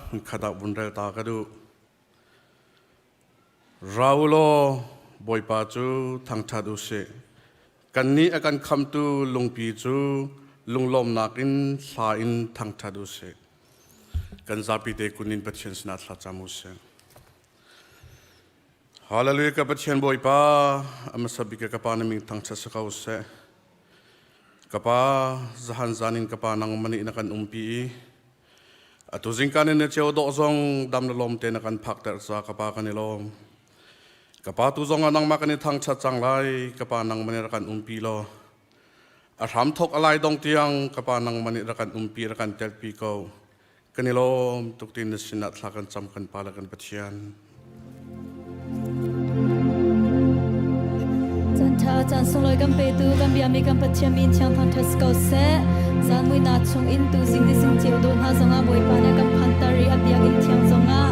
hmunkhat ah vun rel ta ka duh. Ra u law Bawipa cu thangṭhat u sih. Kannih a kan khamtu lungpi cu lunglawmnak in hla in thangṭhat u sih. Kan zapi te kun in Pathian sinah thlacam u sih. Hallelujah ka Pathian Bawipa a hmasa bik ka pa na min thangṭhat si ko seh. Ka pa zahan zan in ka pa nang mani na kan umpi i atu zingkan in na ceu dawh zong dam na lawm te na kan phak ter ca ka pa kan i lawm. Ka pa tu zong ah nangmah kan i thangṭhat cang lai ka pa nang mani ra kan umpi law a hram thok a lai dong tiang ka pa nang mani ra kan umpi ra kan telpi ko. Kan i lawm tuk tin na sinah thla kan cam kan Pa le kan Pathian. Caan ṭha caan sunglawi kan petu kan biami kan Pathian min thiang thangṭhat ko seh. Zan muihnak chung in tu zing ni zing cio dawh hna zongah Bawipa nih a kan phanter i a biakinn thiang zongah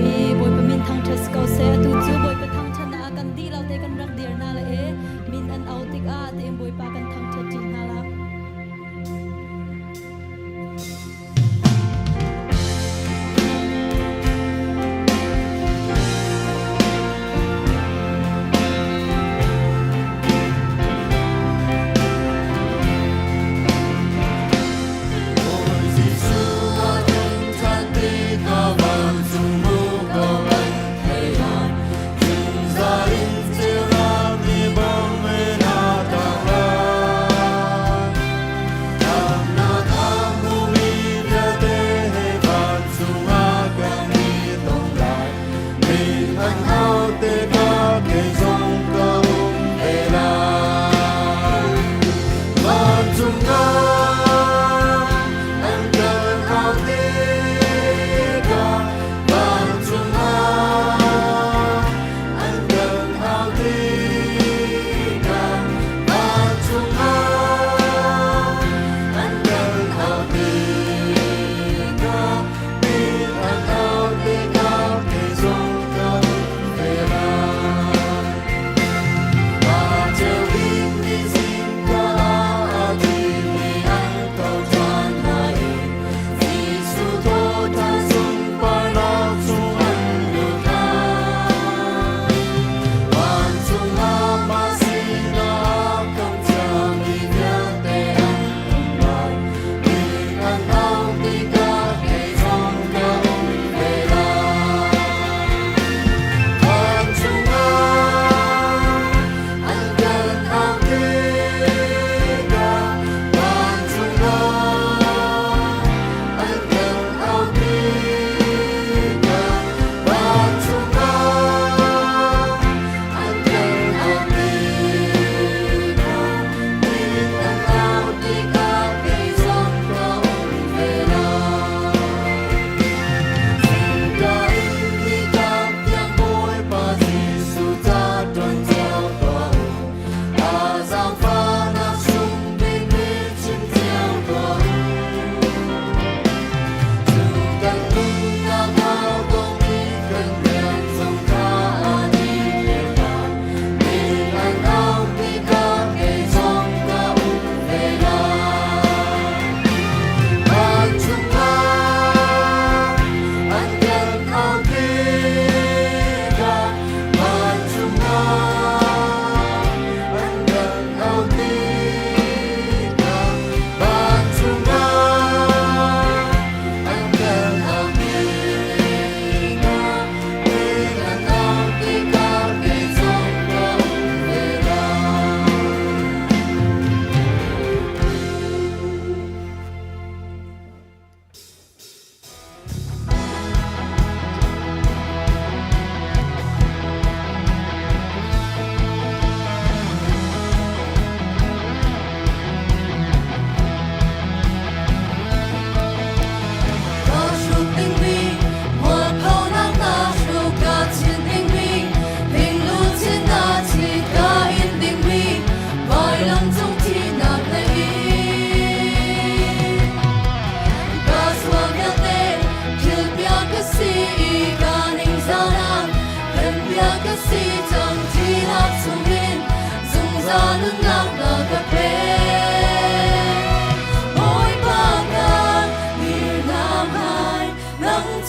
i Bawipa min thangṭhat ko seh. Atu cu Bawipa thangṭhatnak ah kan dih lo te kan rak dir hna le e min an au tikah tiin Bawipa kan thangṭhat ṭi hna la.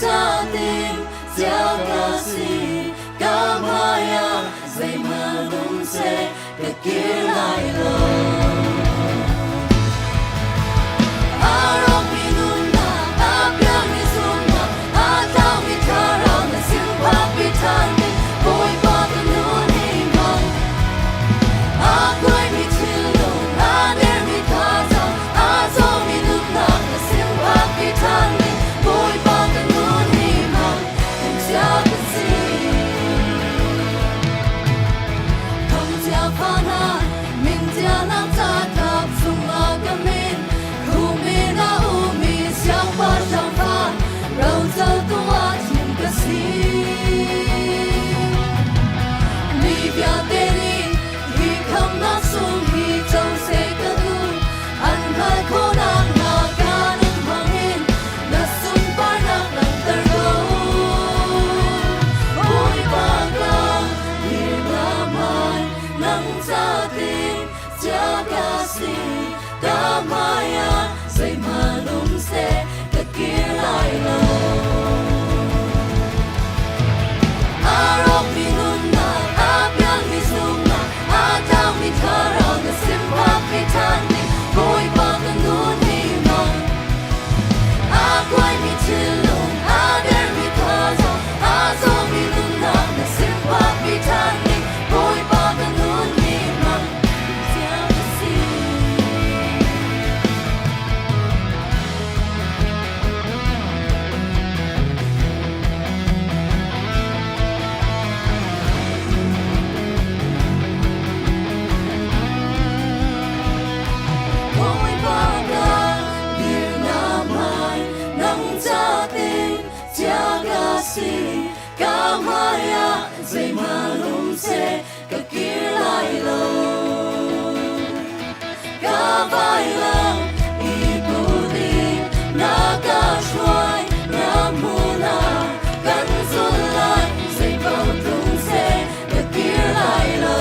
Nang ca ka si ka hmai ah zeihmanh um seh ka kir lai lo. A rawkmi nunnak, a piangmi zumhnak, a tlaumi thlarau na sin phakpi ṭhan ding Bawipa ka nun hi hmang. A kuaimi thinlung, a dermi thazaang, a zawmi nunnak na sin phakpi ṭhan ding Bawipa ka nun hi hmang. Timhcia ka si. Thongcia fa hna, mintia nak ca tlap chungah ka min, khumin a ummi siangpahrang fa, rocotu ah thim ka si. Mi vialte nih hi khamnak sung hi co seh ka duh, an hngalh khawhnak hnga ka nun hmangin na sunparnak langhter ko. Bawipa ka dirna hmai, nang ca timhcia ka si, ka hmai ah zeihmanh um seh ka kir lai lo. A rawkmi nunnak, a piangmi zumhnak, a tlaumi thlarau na sin phakpi ṭhan ding Bawipa ka nun hi hmang. A kuaimi thinlung, a dermi thazaang, a zawmi nunnak na sin phakpi ṭhan ding Bawipa ka nun hi hmang. Cia ka si. Bawipa ka dirna hmai, nang ca timhcia ka si, ka hmai ah zeihmanh um seh ka kir lai lo. Ka vailam i put in na ka hruai, na hmun ah kan zul lai, zeipaoh tlung seh ka kir lai lo.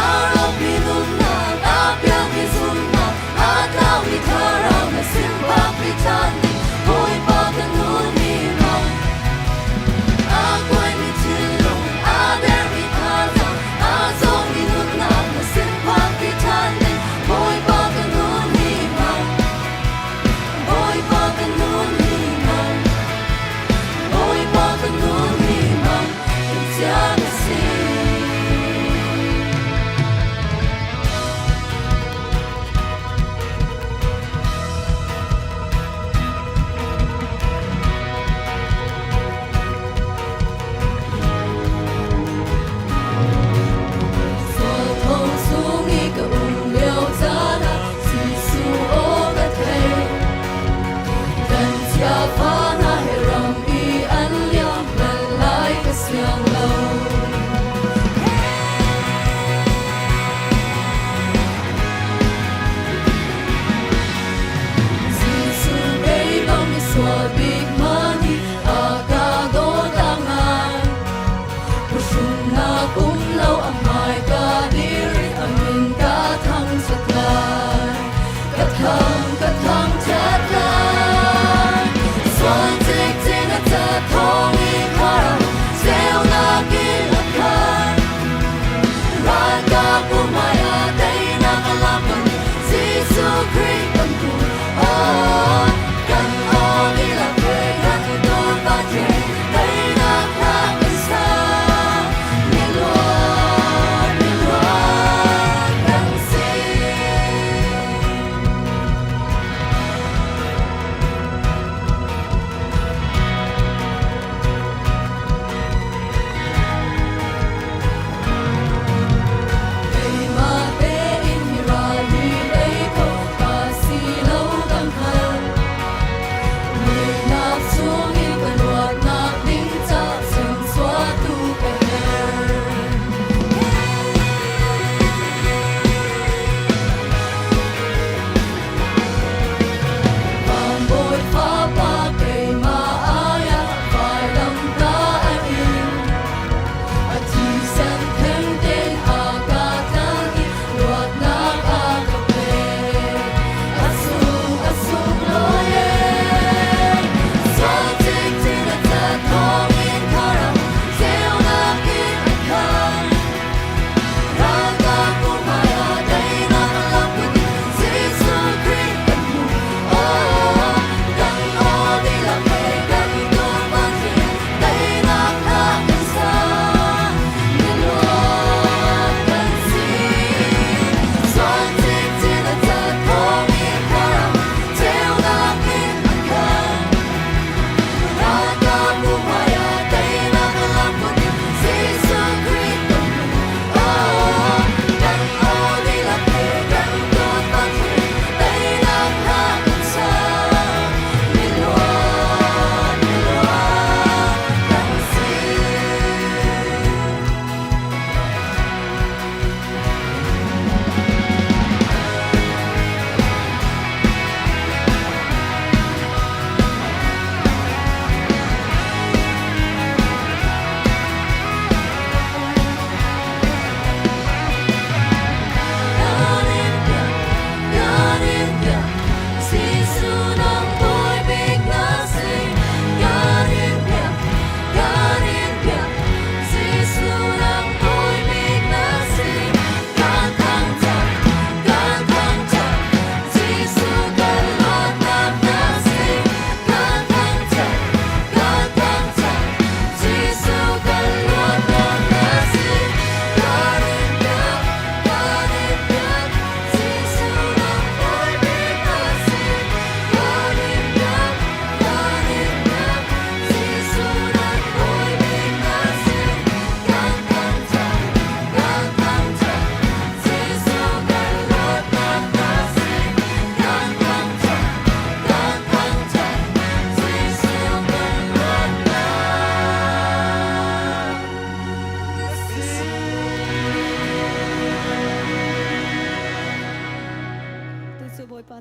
A rawkmi nunnak, a piangmi zumhnak, a tlaumi thlarau na sin phakpi ṭhan ding Bawipa ka nun hi hmang. A kuaimi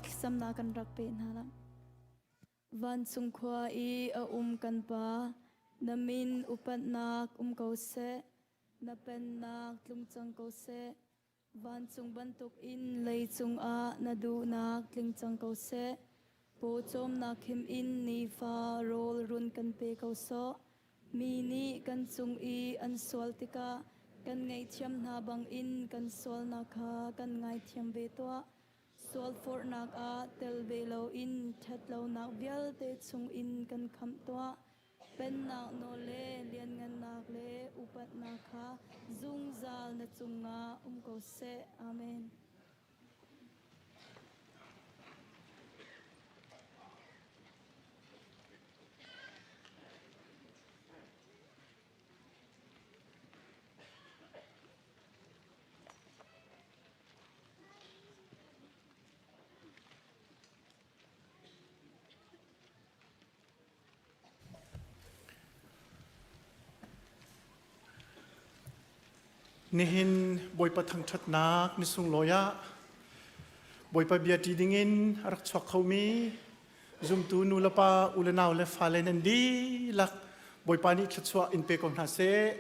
thlacamnak kan rak pe hna la. Vancung khua i a um kan Pa, na min upatnak um ko seh, na pennak tlung cang ko seh. Vancung bantukin leicung ah na duhnak tling cang ko seh. Pawcawmnak him in nifa rawl run kan pe ko sawh. Mi nih kan cung i an sual tikah kan ngaihthiam hna bangin kan sualnak kha kan ngaithiam ve tuah. Sualforhnak ah tel ve loin ṭhatlonak vialte chungin kan khamh tuah. Pennak nawl le lianngannak le upatnak kha zungzal na cungah um ko seh. Amen. Nihin Bawipa thangṭhatnak ni sunglawi ah Bawipa bia ṭi dingin a rak chuak khomi zumtu nu le pa, u le nau le fale nan dihlak Bawipa nih thluachuah in pe ko hna seh.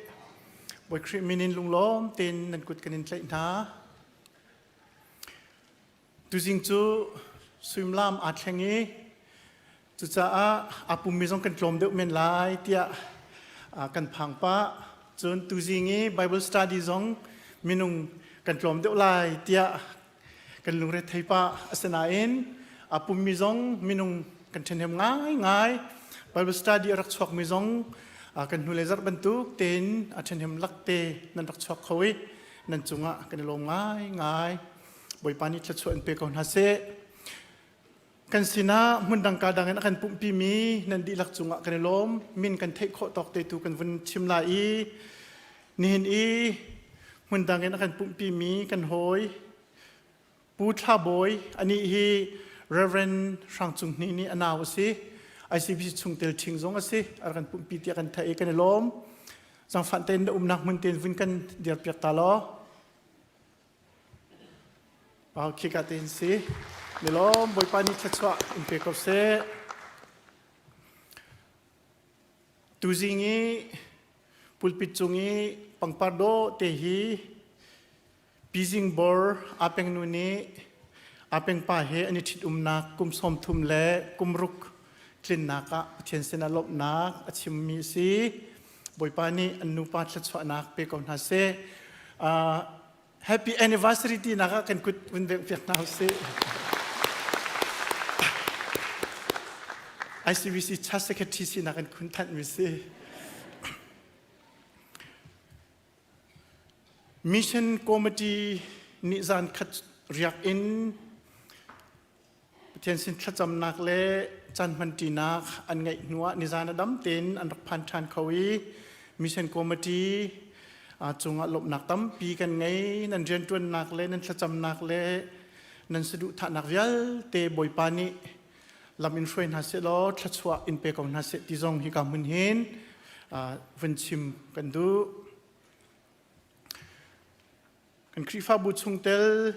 Bawi Khrih min in lunglawm tein nan kut kan in tlaih hna. Tuzing cu suimilam aa thleng i cucaah aa pummi zong kan tlawm deuh men lai tiah kan phang pah. Cun tuzing i Bible study zong minung kan tlawm deuh lai tiah kan lungre thei pah. Asinain aa pummi zong minung kan ṭhahnem ngaingai. Bible study a rak chuakmi zong kan hnulei zarh bantuk tein a ṭhahnem lakte nan rak chuak kho i nan cungah kan i lawm ngaingai. Bawipa nih thluachuah in pe ko hna seh. Kan sinah hmundang ka dang in a kan pumhpimi nan dihlak cungah kan i lawm. Min kan theih khawh tawk te tu kan vun chim lai i nihin i hmundang in a kan pumhpimi kan hawi Pu Thla Bawi anih hi Reverend Hrang Cung Hni nih a nau a si. ICBC chungtel ṭhing zong a si. A kan pumhpi tiah kan theih i kan i lawm. Zangfah tein na umnak hmun tein vun kan dirpiak ta law. Khika tein si. Milawm Bawipa nih thluachuah in pe ko seh. Tuzing i pulpit cung i pangpar dawh te hi Pizing bor Apeng nu nih Apeng pa he an i ṭhit-umnak kum 30 le kum ruk tlinnak ah Pathian sinah lawmhnak a chimmi a si. Bawipa nih an nupa thluachuahnak pe ko hna seh. Happy anniversary tinak ah kan kut vun bengh piak hna usih. ICBC Church Secretary sinak in khun thanhmi si. Mission Committee nih zan khat riak in Pathian sin thlacamnak le caan hmanṭinak an ngeih hnuah nizan a dam tein an rak phan ṭhan kho i Mission Committee cungah lawmhnak tampi kan ngei. Nan rianṭuannak le nan thlacamnak le nan saduhthahnak vialte Bawipa nih lam in hruai hna seh law thluachuah in pe ko hna seh ti zong hika hmun hin vun chim kan duh. Kan Khrihfabu chungtel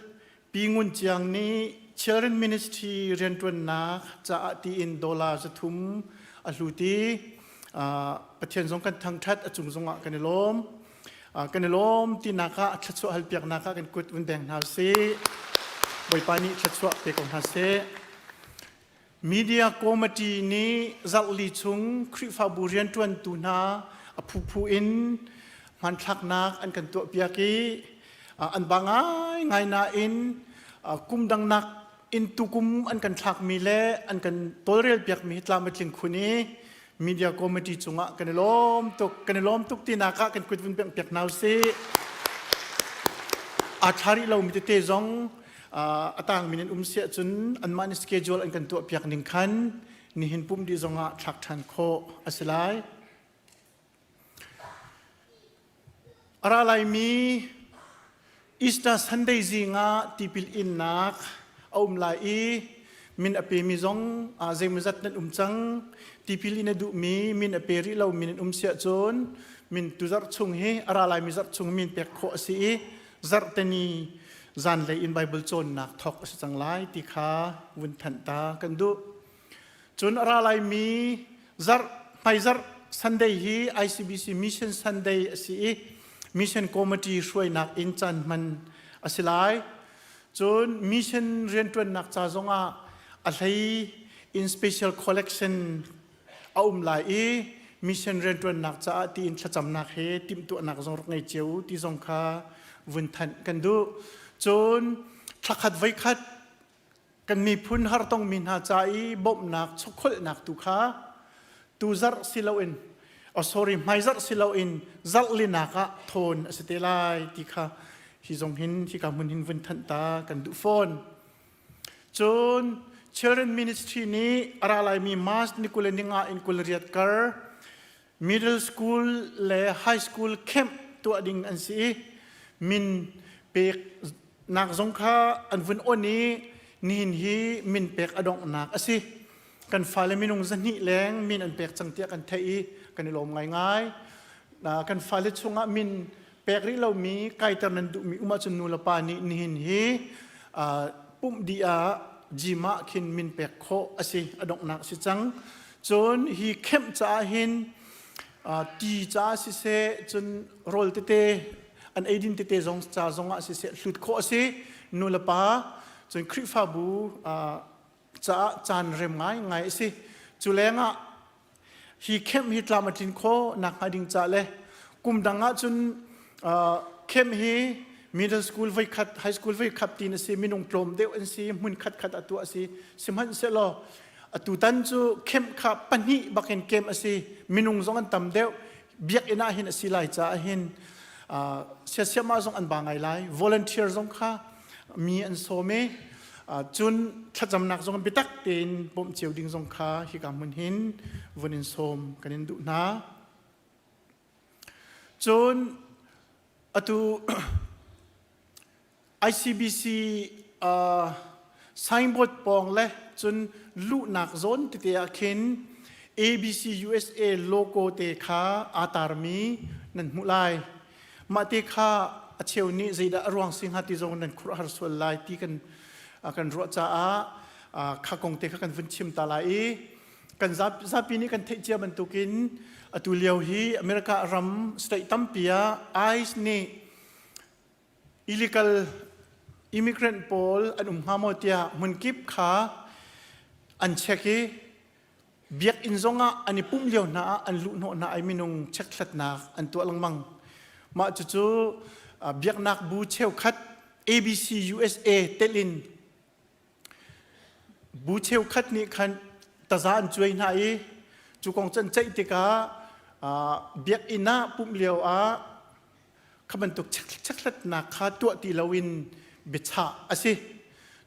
Pi Ngun Ciang nih Children Ministry rianṭuannak caah tiin dollar 300 a hlut i Pathian zong kan thangṭhat, a cung zongah kan i lawm. Kan i lawm tinak ah thluachuah halpiaknak ah kan kut vun beng hna usih. Bawipa nih thluachuah pe ko hna seh. Media Committee nih zarhli chung Khrihfabu rianṭuantu hna a phuphu in hmanthlaknak an kan tuahpiak i an ba ngaingai nain kum dangnak in tukum an kan thlakmi le an kan tawlrelpiakmi hi tlam a tling khun i Media Committee cungah kan i lawm tuk. Kan i lawm tuk tinak ah kan kut vun piak hna usih. Aa thla rih lomi tete zong a tangmi nan um si ahcun anmah nih schedule an kan tuahpiak ning khan nihin pumh dih zongah thlak ṭhan khawh a si lai. A ra laimi Easter Sunday zing ah tipil innak a um lai i min a pemi zong zeimawzat nan um cang. Tipil in a duhmi min a pe rih lomi nan um si ahcun min tu zarh chung hi a ra laimi zarh chung min pek khawh a si i zarhteni. Zanlei in Bible cawnnak thawk a si cang lai ti kha vun thanh ta kan duh. Cun a ra laimi zarh hmaizarh Sunday hi ICBC Mission Sunday a si i Mission Committee hruainak in caan hman a si lai. Cun mission rianṭuannak ca zongah a hlei in special collection a um lai i mission rianṭuannak caah tiin thlacamnak he timhtuahnak zong rak ngei cio u ti zong kha vun thanh kan duh. Cun thlakhat voikhat kan miphun hartongmi hna ca i bawmhnak chokholhnak tu kha tu zarh si loin oh sorry hmaizarh si loin zarh linak ah thawn a si te lai ti kha hi zong hin hika hmun hin vun thanh ta kan duh fawn. Cun Children Ministry nih a ra laimi March ni 25 in 28 kar middle school le high school camp tuah ding an si i min pek nak zong kha an vun on i nihin hi min pek a donghnak a si. Kan fale minung zahnih leng min an pek cang tiah kan theih i kan i lawm ngaingai. Kan fale chungah min pek rih lomi kaiter nan duhmi um ahcun nu le pa nih nihin hi pumh dih ah gym ah khin min pek khawh a si a donghnak a si cang. Cun hi camp caah hin ti caah siseh cun rawl tete an eidin tete zong ca zong ah siseh hlut khawh a si nu le pa cun Khrihfabu caah caan rem ngaingai a si. Cu lengah hi camp hi tlam a tlin khawh nak hnga ding ca le kum dang ah cun camp hi middle school voi khat high school voi khat tin a si minung tlawm deuh an si hmun khat khat a tuah a si sihmanhsehlaw atutan cu camp kha pahnih bakin camp a si minung zong an tam deuh biakinn ah hin a si lai caah hin siasiama zong an ba ngai lai volunteer zong kha mi an sawm i cun thlacamnak zong biatak tein bawmh cio ding zong kha hika hmun hin vun in sawm kan in duh hna. Cun atu ICBC signboard pawng le cun luhnak zawn tete ah khin ABC USA logo te kha aa tarmi nan hmuh lai. Mah te kha a cheu nih zeidah a ruang si hnga ti zong nan khuaruahhar sual lai ti kan kan ruah caah kha kong te kha kan vun chim ta lai i kan zapi nih kan theih cia bantukin atu lio hi America ram state tampi ah ICE nih illegal immigrant pawl an um hnga maw tiah hmunkip kha an check i Biakinn zongah an i pumh lio hna ah an luhhnawh hna i minung chekhlatnak an tuah lengmang. Mah cucu biaknak bu cheukhat ABC USA telh in bu cheukhat nih khan taza an cuai hna i cu kong cu an ceih tikah biakinn ah pumh lio ah kha bantuk chekhlatnak kha tuah ti loin biachah a si.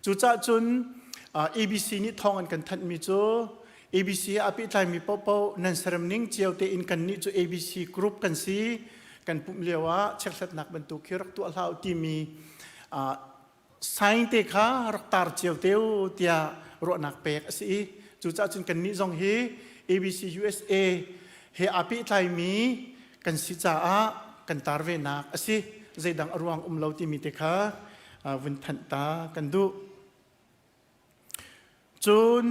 Cucaah cun ABC nih thawng an kan thanhmi cu ABC he aa pehtlaimi paohpaoh nan serem ning cio tein kannih cu ABC group kan si kan pumh lio ah chekhlatnak bantuk khi rak tuah hlah u timi sign te kha rak tar cio te u tiah ruahnak pek a si i cucaah cun kannih zong hi ABC USA he aa pehtlaimi kan si caah kan tar venak a si zeidang a ruang um lo timi te kha vun thanh ta kan duh cun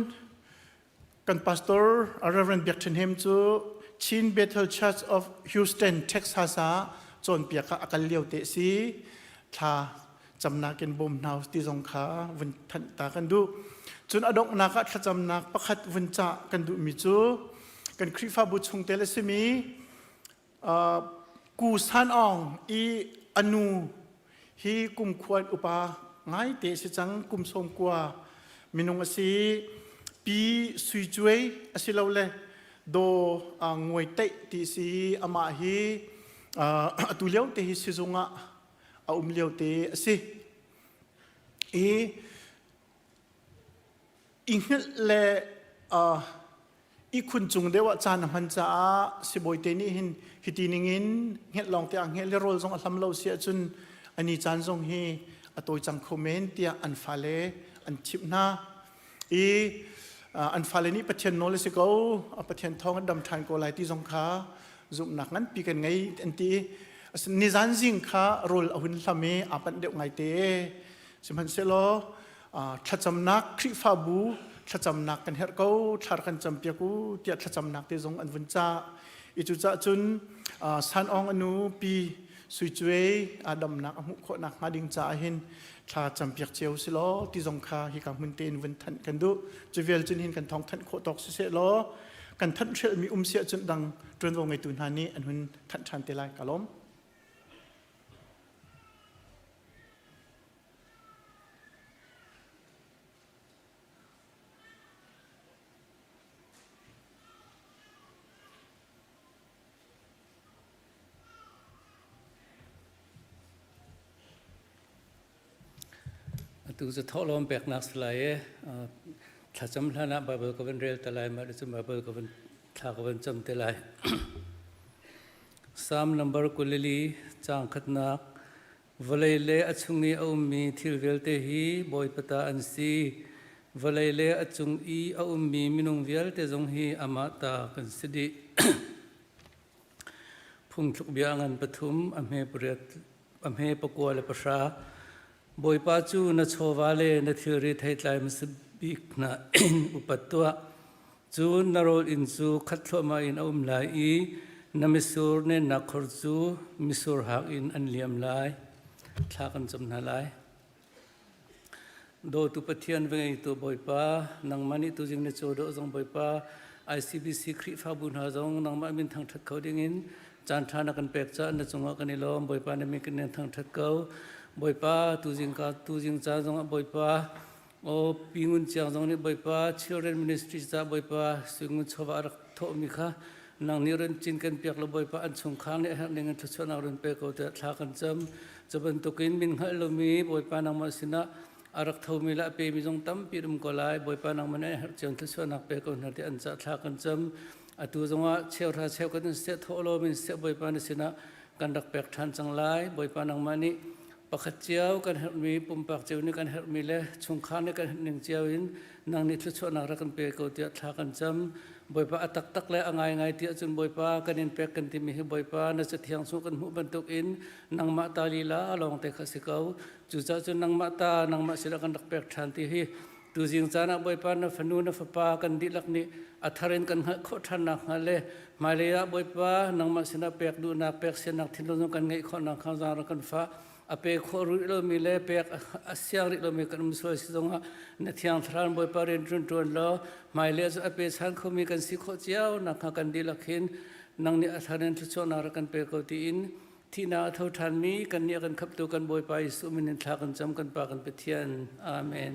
kan pastor Reverend Biak Ṭhen Hem cu Chin Bethel Church of Houston Texas ah cawnpiak ah a kal lio te si thla camnak in bawm hna ti zong kha vun thanh ta kan duh cun a donghnak ah thlacamnak pakhat vun cah kan duhmi cu kan Khrihfabu chungtel a simi Ku San Aung i a nu hi kum khuan upa ngaite si cang kum 90 minung a si pi Sui Cuai asilole Do Nguai Teih ti si amah hi atu lio te hi sizung ah a um lio te a si i i hngilh le ihkhun cung deuh ah caan a hman caah sibawite nih hin hiti ningin hngelh lawng te ah hngelh le rawl zong a hlam lo si ahcun ani caan zong hi a tawi cang kho men tiah an fale an chimh hna i an fale nih Pathian nawl a si ko Pathian thawng an dam ṭhan ko lai ti zong kha zumhnak nganpi kan ngei an ti. Nizan zing kha rawl a hun hlam i aa panh deuh ngaite. Sihmanhsehlaw thlacamnak Khrihfabu thlacamnak kan herh ko, thla kan campiak u tiah thlacamnak te zong an vun cah. I cucaah cun San Aung a nu pi Sui Cuai a damnak a hmuh khawh nakhnga ding caah hin thla campiak cio si law ti zong kha hika hmun tein vun thanh kan duh. Cu vial cun hin kan thawng thanh khawh tawk siseh law kan thanh hrelhmi um siah cun dang ṭuanvo ngeitu hna nih an hun thanh ṭhan te lai. Ka lawm. Atu cu thawhlawm peknak si lai i thlacam hlan ah Baibal ka van rel te lai, mah cu Baibal ka van thla ka van cam te lai. Psalm number 24 caang khatnak. Vawlei le a chung i a ummi thil vialte hi Bawipa ta an si. Vawlei le a cung i a ummi minung vialte zong hi amah ta kan si dih. Phungthluk bia ngan pathum a hme pariat a hme pakua le pahra. Bawipa cu na chawva le na thilri theitlai hmasa bik hna in upat tuah. Cun na rawl inn cu khat thluahmah in a um lai i na mitsur nennak khor cu mitsur hak in an liam lai. Thla kan cam hna lai. Dawtu Pathian va ngeitu Bawipa, nangmah nih tuzing na caw dawh zong Bawipa, ICBC Khrihfabu hna zong nangmah min thangṭhat kho dingin caan ṭha na kan pek caah na cungah kan i lawm. Bawipa na min kan in thangṭhat ko. Bawipa, tuzing ka tuzing caan zongah Bawipa, Aw Pi Ngun Ciang zong nih Bawipa Children Ministry ca Bawipa Suingun chawva a rak thawhmi kha nang nih run cin kan piak lo Bawipa an chungkhar nih a herh ning in thluachuahnak run pe ko tiah thla kan cam. Cu bantukin min hngalh lomi Bawipa nangmah sinah a rak thomi le a pemi zong tampi um ko lai. Bawipa nangmah nih a herh cio thluachuahnak pe ko hna tiah an cah thla kan cam. Atu zongah cheuhra cheu kan in seh thawhlawm in seh Bawipa na sinah kan rak pek ṭhan cang lai. Bawipa nangmah nih pakhat cio kan herhmi pumpak cio nih kan herhmi le chungkhar nih kan herhning cio in nang nih thluachuahnak rak kan pe ko tiah thla kan cam. Bawipa, a taktak le a ngaingai tiah cun Bawipa kan in pek kan timi hi Bawipa na cathiang chung kan hmuh bantuk in nangmah ta lila lawng te kha si ko. Cucaah cun nangmah ta nangmah sinah kan rak pek ṭhan ti hi tuzing caan ah Bawipa na fanu na fapa kan dihlak nih a thar in kan hngalh khawh ṭhan nakhnga le hmailei ah Bawipa nangmah sinah pek duhnak pek siannak thinlung kan ngeih khawh nakhnga zaang rak kan fah. A pe khawh rih lomi le pek a siang rih lomi kan um sual si zongah na thiang thlarau Bawipa rian ṭuan ṭuan law hmailei cu a pe chan khomi kan si khawh cio nakhnga kan dihlak hin nang nih a thar in thluachuahnak rak kan pe ko tiin thihnak a tho ṭhanmi kannih a kan khamhtu kan Bawipa Jesuh min in thla kan cam, kan Pa kan Pathian. Amen.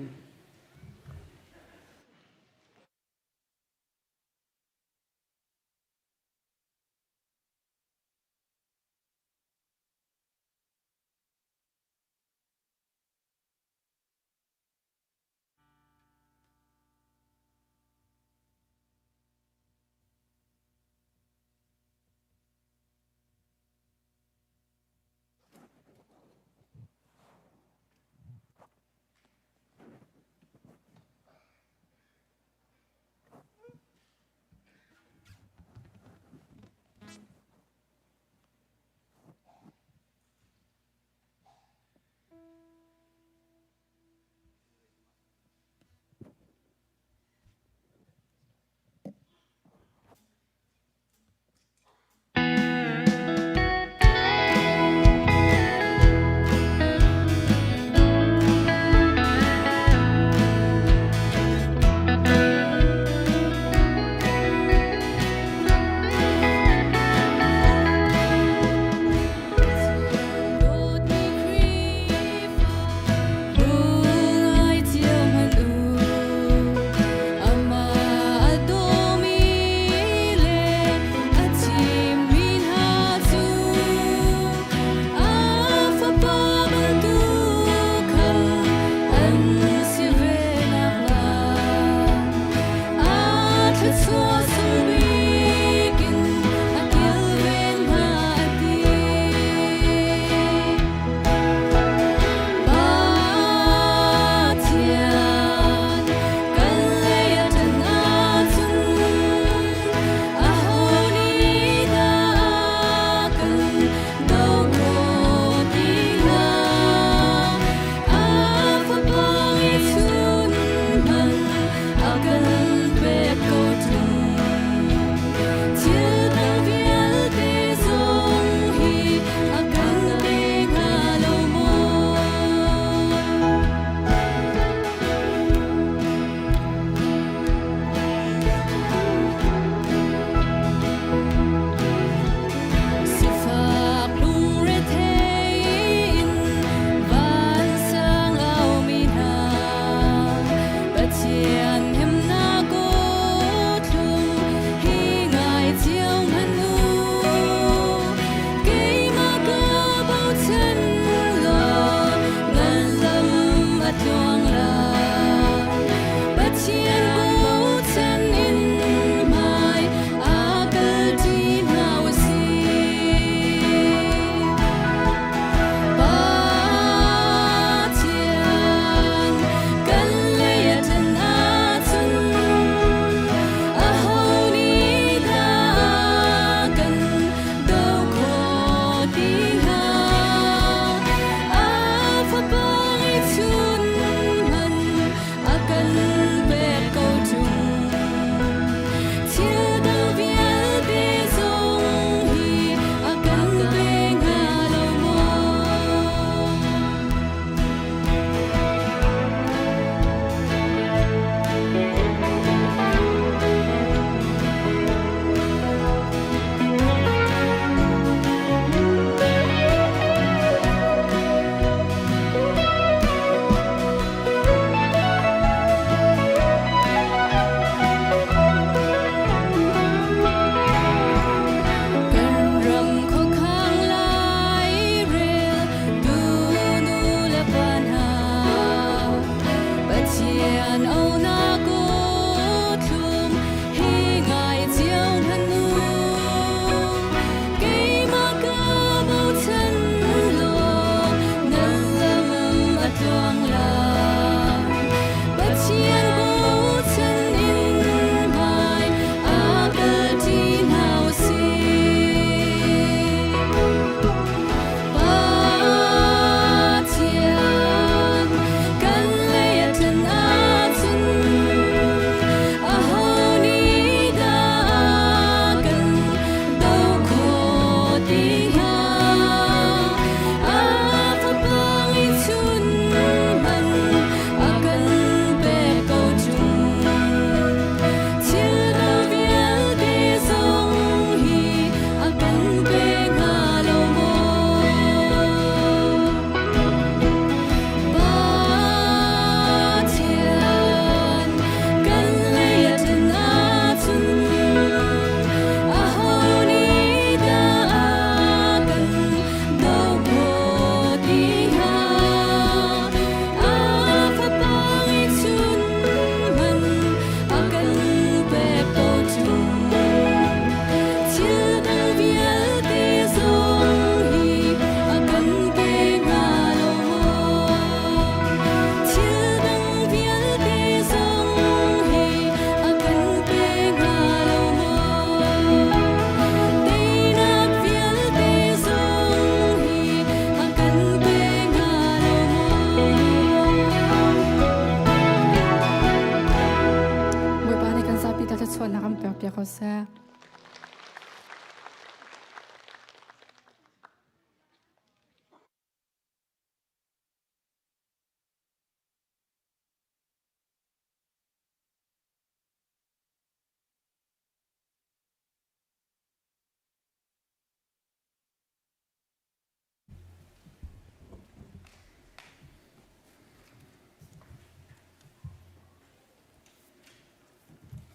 ko seh.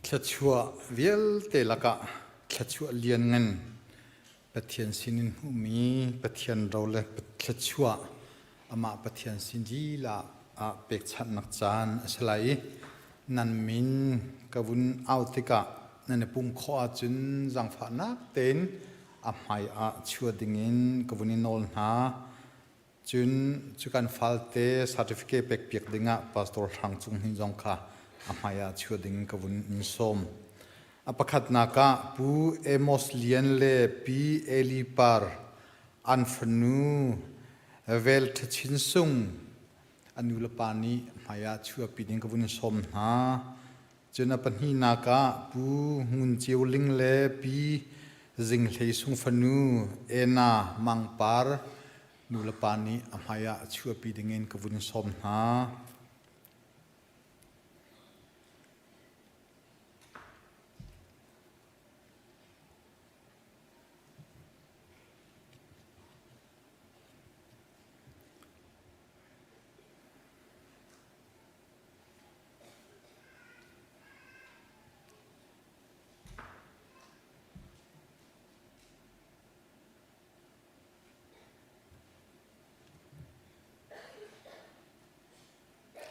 Thluachuah vialte lakah thluachuah lianngan Pathian sinin hmuhmi Pathian ro le thluachuah amah Pathian sin lila ah pekchanhnak caan a si lai i nan min ka vun au tikah nan i pum khawh ahcun zaangfahnak tein a hmai ah chuah dingin ka vun i nawl hna. Cun cu kan falte certificate pekpiak dingah Pastor Hrang Cung Hnin zong kha a hmai ah chuah ding ka vun in sawm. A pakhatnak ah Pu Amos Lian le Pi Eli Par an fanu Vel Thachin Sung a nu le pa nih hmai ah chuahpi ding ka vun sawm hna. Cun a pahnihnak ah Pu Ngun Ceu Ling le Pi Zing Hlei Sung fanu Ena Mang Par nu le pa nih a hmai ah chuahpi dingin ka vun sawm hna.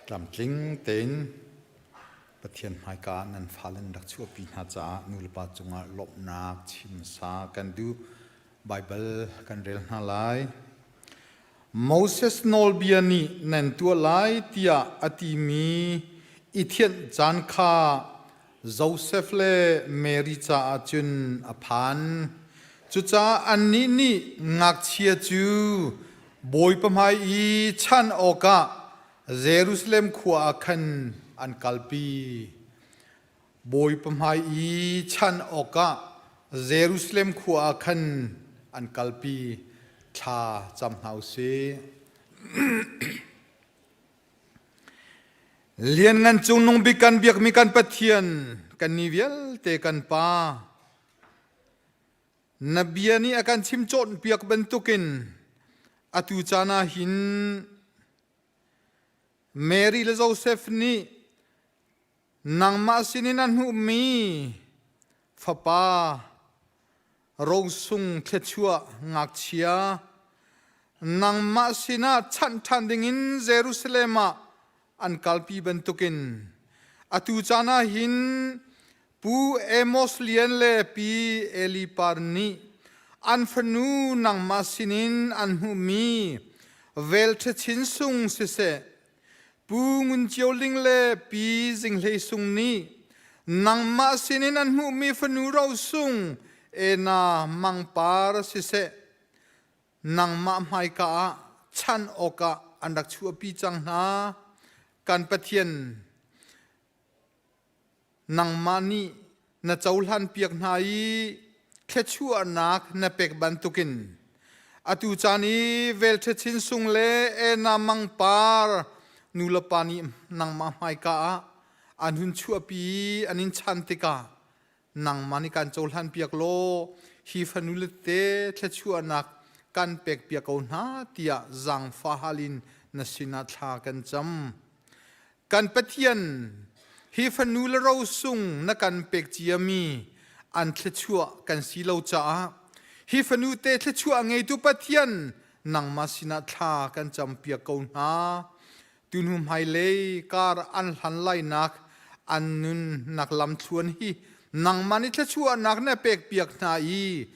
Tlamtling tein Pathian hmaika ah nan fale nan rak chuahpi hna caah nulepa cungah lawmhnak chimsa kan duh. Baibal kan rel hna lai. Moses nawlbia nih nan tuah lai tiah a timi i thianh caan kha Josef le Mary caah cun a phan. Cucaah annih nih ngakchia cu Bawipa hmai i chan awkah Jerusalem khua ah khan an kalpi. Bawipa hmai i chan awkah Jerusalem khua ah khan an kalpi. Thla cam hna u sih. Lianngan cungnung bik kan biakmi kan Pathian, kan ni vialte kan Pa, na bia nih a kan chim cawnpiak bantukin atu caan ah hin Mary le Joseph nih nangmah sinin an hmuhmi fapa rosung thluachuah ngakchia nangmah sinah chanh ṭhan dingin Jerusalem ah an kalpi bantukin atu caan ah hin Pu Amos Lian le Pi Eli Par nih an fanu nangmah sinin an hmuhmi velṭha chin sung siseh Pu Ngun Cio Ling le Pi Zing Hlei Sung nih nangmah sinin an hmuhmi fanu rosung Ena Mangpar siseh nangmah hmaika ah chan awkah an rak chuahpi cang hna. Kan Pathian nangmah nih na cohlan piak hna i thluachuahnak na pek bantukin atu caan i velṭha chin sung le ena mangpar nulepa nih nangmah hmaika ah an hun chuahpi i an in chan tikah nangmah nih kan cohlan piak law hi fanule te thluachuahnak kan pek piak ko hna tiah zaangfah hal in na sinah thla kan cam. Kan Pathian, hi fanu le rosung na kan pek ciami an thluachuah kan si lo caah hi fanu te thluachuah ngeitu Pathian nangmah sinah thla kan campiak ko hna. Tuhnu hmailei kar an hlan lainak an nunnak lamthluan hi nangmah nih thluachuahnak na pekpiak hna i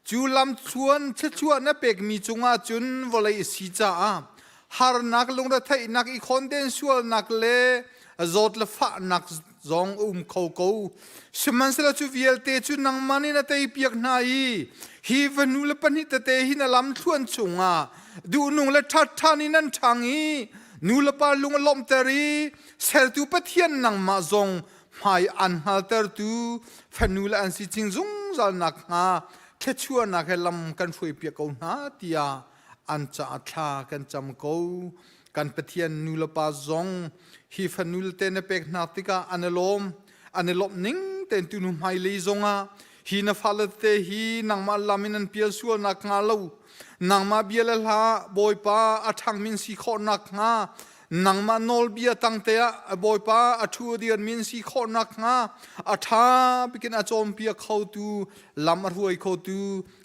cu lamthluan thluachuah na pekmi cungah cun vawlei a si caah harnak lungretheihnak i khawnden sualnak le zawt le fahnak zong a um kho ko sihmanhsehlaw cu vialte cu nangmah nih na teipiak hna i hi va nu le pahnih tete hi na lam thluan chungah duhnung le ṭhatṭhan in an ṭhang i nu le pa lung a lawmhter i sertu Pathian nangmah zong hmai an hngaltertu fanu le an si cing zungzal nakhnga thluachuahnak he lam kan hruaipiak ko hna tiah an caah thla kan cam ko. Kan Pathian nu le pa zong hi fanu te na pek hna tikah an i lawm. An i lawmh ning tein tunu hmailei zongah hi na fale te hi nangmah lam in an pial sual nakhnga lo nangmah bia le hla Bawipa a ṭhangmi si khawh nakhnga nangmah nawlbia tangte ah Bawipa a ṭhu a dirmi si khawh nakhnga a ṭha bikin a cawnpiak khotu lam a hruai khotu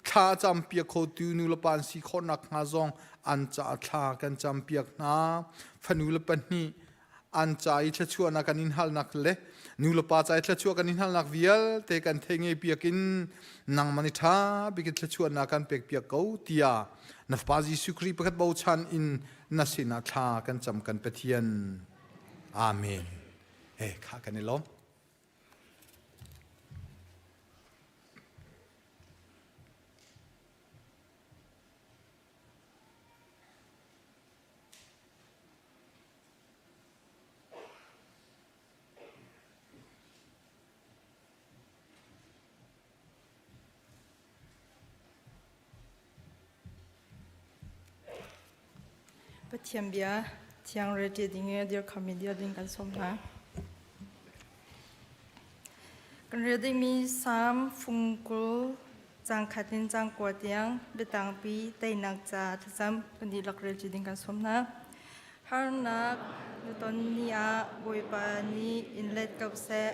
thla a campiak khotu nu le pa an si khawh nakhnga zong an caah thla kan campiak hna. Fanu le pahnih an ca i thluachuahnak kan in halnak le nu le pa ca i thluachuah kan in halnak vialte kan thei ngei piak in nangman i ṭha bik in thluachuahnak kan pek piak ko tiah na Fapa Jesuh Khrih pakhat bochan in na sinah thla kan cam kan Pathian. Amen. He kha kan i lawm. Pathian bia thiang rel ding i dirkham i dir ding kan sawm hna. Kan rel dingmi Salm fungkul Caang khat in caang kua tiang biatangpi teinak ca thlacam kan dihlak rel ṭi ding kan sawm hna. Harnak na ton ni ah Bawipa nih in let ko seh.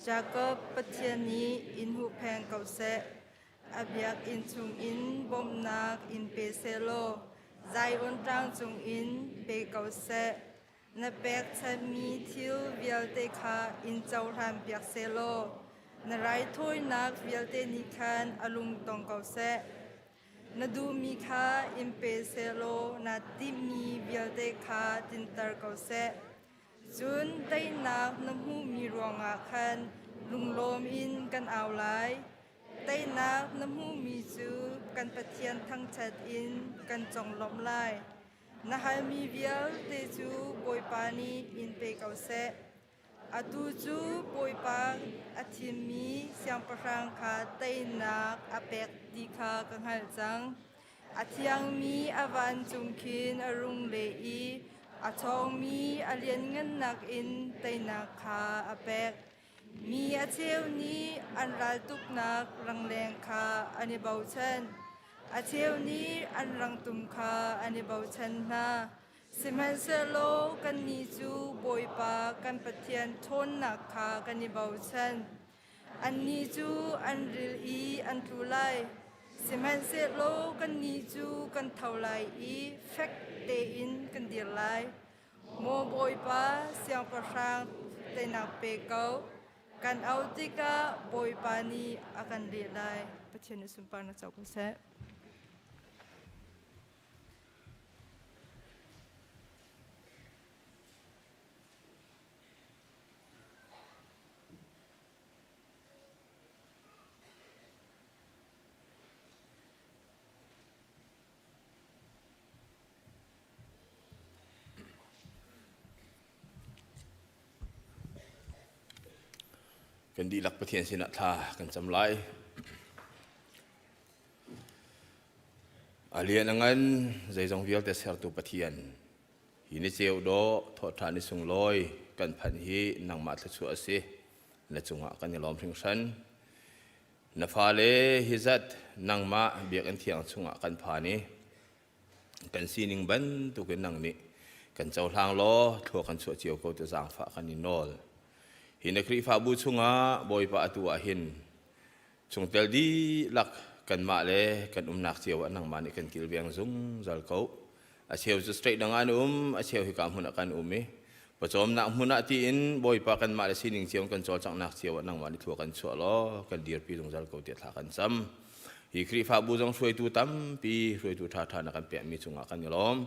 Jakob Pathian nih in huhpheng ko seh. A biakinn chungin bawmhnak in pe sehlaw Zion tlang cungin pe ko seh. Na pekchanhmi thil vialte kha in cohlanpiak sehlaw na raithawinak vialte nih khan a lung tong ko seh. Na duhmi kha in pe sehlaw naa timhmi vialte kha tlinter ko seh. Cun teinak na hmuhmi ruangah khan lunglawm in kan au lai. Teinak na hmuhmi cu kan Pathian thangṭhat in kan conglawmh lai. Na halmi vialte cu Bawipa nih in pe ko seh. Atu cu Bawipa a thimmi siangpahrang kha teinak a pek ti kha ka hngalh cang. A thiangmi a vancung khin a rung leh i a ṭhawngmi a lianngannak in teinak kha a pek. Mi a cheu nih an raltuknak rangleng kha an i bochan. A cheu nih an rangtum kha an i bochan hna. Sihmanhsehlaw kannih cu Bawipa kan Pathian ṭhawnnak kha kan i bochan. Annih cu an ril i an tlu lai. Sihmanhsehlaw kannih cu kan tho lai i fek tein kan dir lai. Maw Bawipa, siangpahrang teinak pe ko. Kan auh tikah Bawipa nih a kan leh lai. Pathian nih sunparnak co ko seh. Kan dihlak Pathian sinah thla kan cam lai. A lian a ngan zeizong vialte sertu Pathian hi ni ceu dawh thawhṭhan ni sunglawi kan phanh hi nangmah thluachuah a si. Na cungah kan i lawm hringhran. Na fale hi zat nangmah biakinn thiang chungah kan phan i kan sining bantukin nang nih kan cohlang law thlua kan chuah cio ko ti zaangfah kan i nawl. Hi na Khrihfabu chungah Bawipa atu ah hin chungtel dihlak kanmah le kan umnak cio ah nangmah nih kan kilveng zungzal ko. A cheu cu straight dang ah an um, a cheu hika hmun ah kan um i pawcawmnak hmun ah tiin Bawipa kanmah le sining cio kan cawlcanghnak cio ah nangmah nih thua kan chuah law kan dirpi zungzal ko tiah thla kan cam. Hi Khrihfabu zong hruaitu tampi, hruaitu ṭhaṭha na kan pekmi cungah kan i lawm.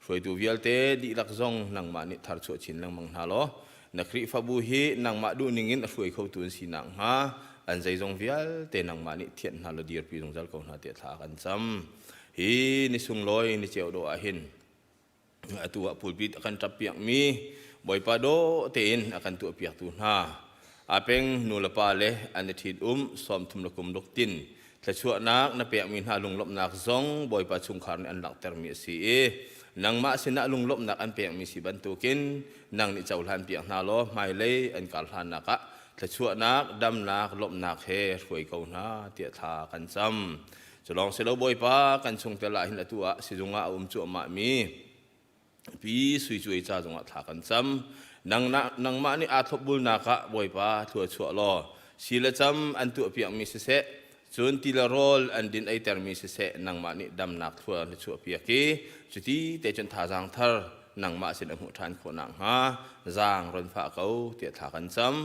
Hruaitu vialte dihlak zong nangmah nih tharchuah chin lengmang hna law na Khrihfabu hi nangmah duhning in a hruai khotu an si nakhnga an zeizong vialte nangmah nih thianh hna law dirpi zungzal ko hna tiah thla kan cam. Hi ni sunglawi ni ceu dawh ah hin atu ah pulpit a kan ṭap piakmi Bawipa dawh tein a kan tuahpiaktu hna. Apeng nu le pa le an i ṭhit um 30 le kum ruk tin thluachuahnak na pekmi hna lunglawmhnak zong Bawipa chungkhar nih an langhtermi a si i nangmah sinah lunglawmhnak an pekmi si bantukin nang nih cohlan piak hna law hmailei an kar hlannak ah thluachuahnak, damnak, lawmhnak he hruai ko hna tiah thla kan cam. Cu lawng si lo Bawipa kan chungtel ah hin atu ah sizung ah a um cuahmah mi Pi Sui Cuai ca zongah thla kan cam. Nangmah nih aa thlopbulnak ah Bawipa thlua chuah law si le cam an tuahpiakmi siseh, cun ti le rawl an din eitermi siseh, nangmah nih damnak thlua na chuahpiak i cuti te cun thazaang thar nangmah sin a hmuh ṭhan khawh nakhnga zaang ron fah ko tiah thla kan cam.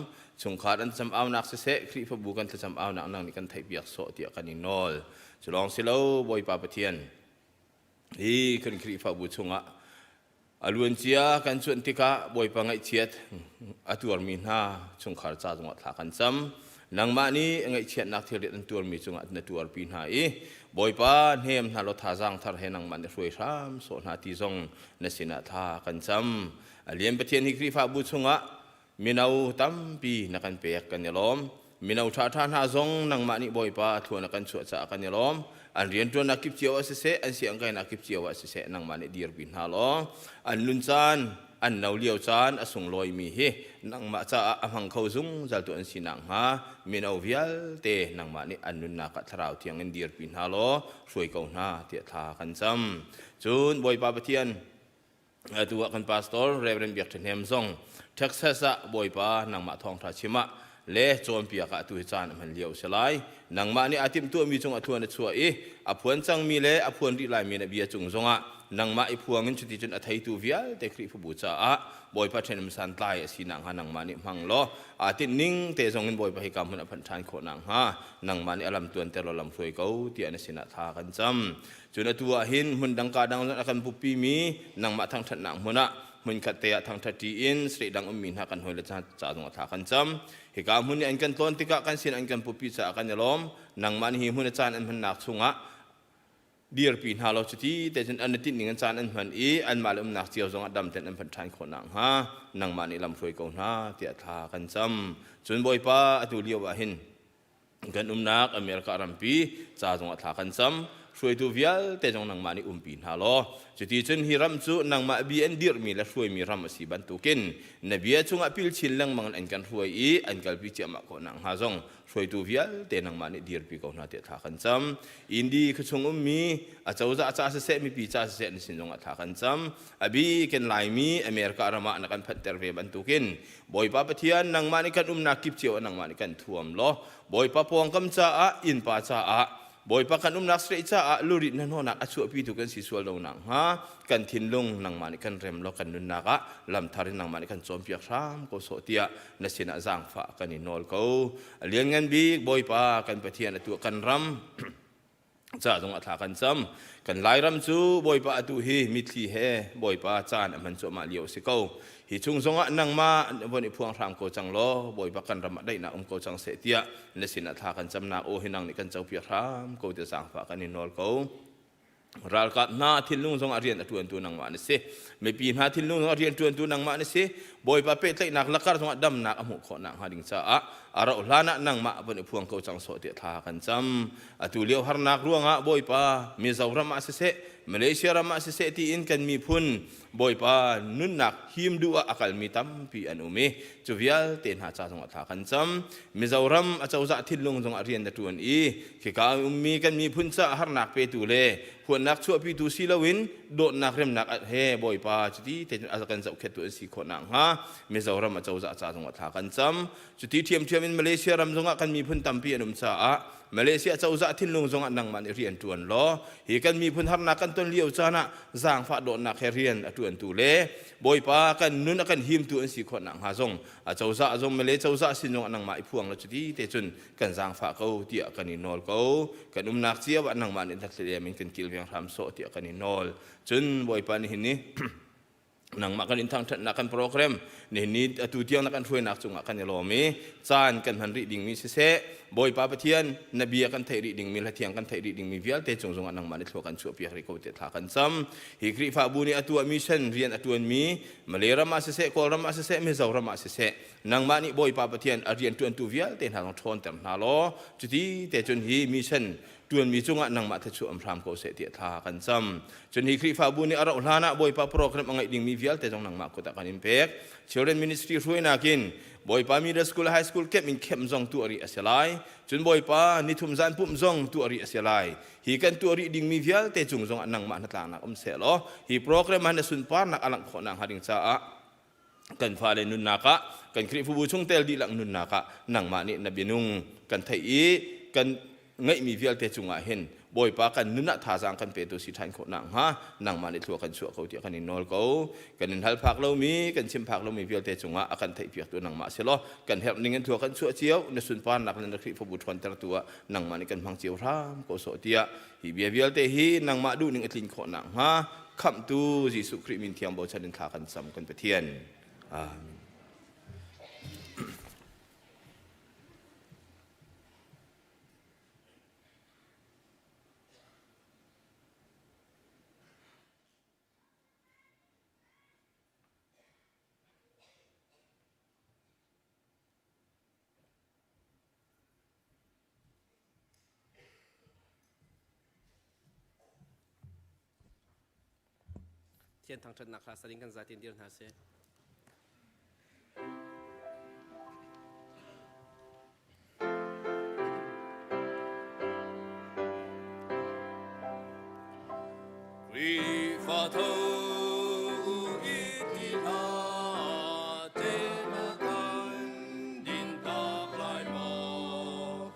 Chungkhar an cam aunak siseh, Khrihfabu kan thlacam aunak nang nih kan theihpiak sawh tiah kan i nawl. Cu lawng si lo, Bawipa Pathian, Hi kan Khrihfabu chungah a luancia kan cuanh tikah Bawipa ngaihchiat a tuarmi hna chungkhar ca zongah thla kan cam. Nangmah nih ngaihchiatnak thilrit an tuarmi cungah na tuarpi hna i Bawipa hnem hna law thazaang thar he nangmah na hruai hram sawh hna ti zong na sinah thla kan cam. A lian Pathian hi Khrihfabu chungah Mino tampi na kan pek kan i lawm. Mino ṭhaṭha hna zong nangmah nih Bawipa thlua na kan chuah caah kan i lawm. An rianṭuannak kip cio ah siseh, an siangkainak kip cio ah siseh, nangmah nih dirpi hna law an nun caan, an no lio caan a sunglawimi hi nangmah caah a hmang kho zungzaltu an si nakhnga mino vialte nangmah nih an nunnak ah Thlarau Thiang in dirpi hna law hruai ko hna tiah thla kan cam. Cun Bawipa Pathian, Atu ah kan pastor Reverend Biak Ṭha Hnem zong Texas ah Bawipa nangmah thawngṭha chim ah le cawnpiak ah atu hi caan a hman lio a si lai. Nangmah nih aa timhtuahmi cung a thluan a chuah i a phuan cangmi le a phuan rih laimi na bia cung zongah nangmah i phuang in cuti cun a theitu vialte Khrihfabu caah Bawipa ṭhenum santlai a si nakhnga nangmah nih hmang law aa tinh ning te zong in Bawipa hika hmun a phanh ṭhan khawh nakhnga nangmah nih a lam tuanter law lam hruai ko tiah na sinah thla kan cam. Cun atu ah hin hmun dang ka dang a kan pupimi nangmah thangṭhatnak hmun ah hmunkhat te ah thangṭhat ṭi in state dang ummi hna kan hawile ca zong ah thla kan cam. Hika hmun i an kan tlawn tikah kan sin an kan pupi caah kan i lawm. Nangmah nih hi hmun a caan an hmannak chungah dirpi hna law cuti te cun an i tinh ning in caan an hman i anmah le umnak cio zongah dam tein an phanh ṭhan khawh nakhnga nangmah nih lam hruai ko hna tiah thla kan cam. Cun Bawipa atu lio ah hin kan umnak America rampi ca zongah thla kan cam hruaitu vialte zong nangmah nih umpi hna law cuti cun hi ram cu nangmah bi an dirhmi le hruaimi ram a si bantukin na bia chungah pil chin lengmang in an kan hruai i an kalpi ciahmah ko nakhnga zong hruaitu vialte nangmah nih dirpi ko hna tiah thla kan cam Indi khuachung ummi a cozah ca siseh mipi ca siseh na sin zongah thla kan cam a bi kan Laimi America ram ah na kan phanhter ve bantukin Bawipa Pathian nangmah nih kan umnak kip cio ah nangmah nih kan thuam law Bawipa pawngkam caah innpa caah Bawipa kan umnak state caah lurit hnahnawhnak a chuahpitu kan si sual lo nakhnga kan thinlung nangmah nih kan rem law kan nunnak ah lamthar in nangmah nih kan cawnpiak hram ko sawh tiah na sinah zaangfah kan i nawl ko. A lianngan bik Bawipa kan Pathian atu kan ram ca zong ah thla kan cam. Kan Lairam cu Bawipa atu hi mitthli he Bawipa caan a hman cuahmah lio a si ko. Hi chung zongah nangmah von i phuang hram ko cang law Bawipa kan ram ah daihnak um ko cang seh tiah na sinah thla kan camnak aw hi nang nih kan copiak hram ko tiah zaangfah kan i nawl ko. Ralkap hna thinlung zongah rian a ṭuantu nangmah na si. Mipi hna thinlung zongah rian ṭuantu nangmah na si. Bawipa pehtlaihnak lakar zongah damnak a hmuh khawh nakhnga ding caah a rauh hlan ah nangmah von i phuang ko cang sawh tiah thla kan cam. Atu lio harnak ruangah Bawipa Mizoram ah siseh, Malaysia ram ah siseh tiin kan miphun Bawipa nunnak him duh ah a kalmi tampi an um i cu vialte hna ca zongah thla kan cam. Mizoram acozah thinlung zongah rian na ṭuan i khika ummi kan miphun caah harnak petu le huatnak chuahpitu si loin dawtnak remnak he Bawipa cuti te a kan zohkhettu an si khawh nakhnga Mizoram acozah ca zongah thla kan cam. Cuti ṭhiamṭhiam in Malaysia ram zongah kan miphun tampi an um caah Malaysia cozah thinlung zongah nangmah nih rian ṭuan law hi kan miphun harnak kan ton lio caan ah zaangfah dawtnak he rian a ṭuantu le Bawipa kan nun a kan himtu an si khawh nakhnga zong a cozah zong Malay cozah sin zongah nangmah i phuang la cuti te cun kan zaangfah ko tiah kan i nawl ko. Kan umnak cio ah nangmah nih hlathlem in kan kilveng hram sawh tiah kan i nawl. Cun Bawipa nihin ni nangmah kan in thangṭhatnak kan program nihin ni atu tiang na kan hruainak cungah kan i lawm i caan kan hman rih dingmi siseh. Bawipa Pathian, na bia kan theih rih dingmi, hlathiang kan theih rih dingmi vialte cung zongah nangmah nih thlua kan chuahpiak rih ko tiah thla kan cam. Hi Khrihfabu nih a tuahmi sen rian a ṭuanmi Malay ram ah siseh, Kawlram ah siseh, Mizoram ah siseh, nangmah nih Bawipa Pathian a rian ṭuantu vialte hna zong ṭhawnter hna law, cuti te cun hi mission ṭuanmi cungah nangmah thluachuah um hram ko seh tiah thla kan cam. Cun hi Khrihfabu nih a rauh hlan ah Bawipa program a ngeih dingmi vialte zong nangmah kut ah kan in pek. Children Ministry hruainak in Bawipa middle school high school camp in camp zong tuah rih a si lai. Cun Bawipa nithum zan pumh zong tuah rih a si lai. Hi kan tuah rih dingmi vialte cung zongah nangmah hnatlaknak um seh law hi program ah na sunparnak a langh khawh nakhnga ding caah kan fale nunnak ah kan Khrihfabu chungtel dihlak nunnak ah nangmah nih na bianung kan theih i kan ngeihmi vialte cungah hin Bawipa kan nun ah thazaang kan petu si ṭhan khawh nakhnga nangmah nih thlua kan chuah ko tiah kan in nawl ko. Kan in hal phak lomi, kan chim phak lomi vialte cungah a kan theihpiaktu nangmah si law kan herh ning in thlua kan chuah cio na sunparnak le na Khrihfabu ṭhawntertu ah nangmah nih kan hmang cio hram ko sawh tiah hi bia vialte hi nangmah duhning a tlin khawh nakhnga khamhtu Jesuh Khrih min thiang bochan in thla kan cam kan Pathian. Amen. Thian thangṭhatnak hla sa ding kan zatin dir hna sih. Khrihfa tho i ti hlah, te na kan din tak lai maw?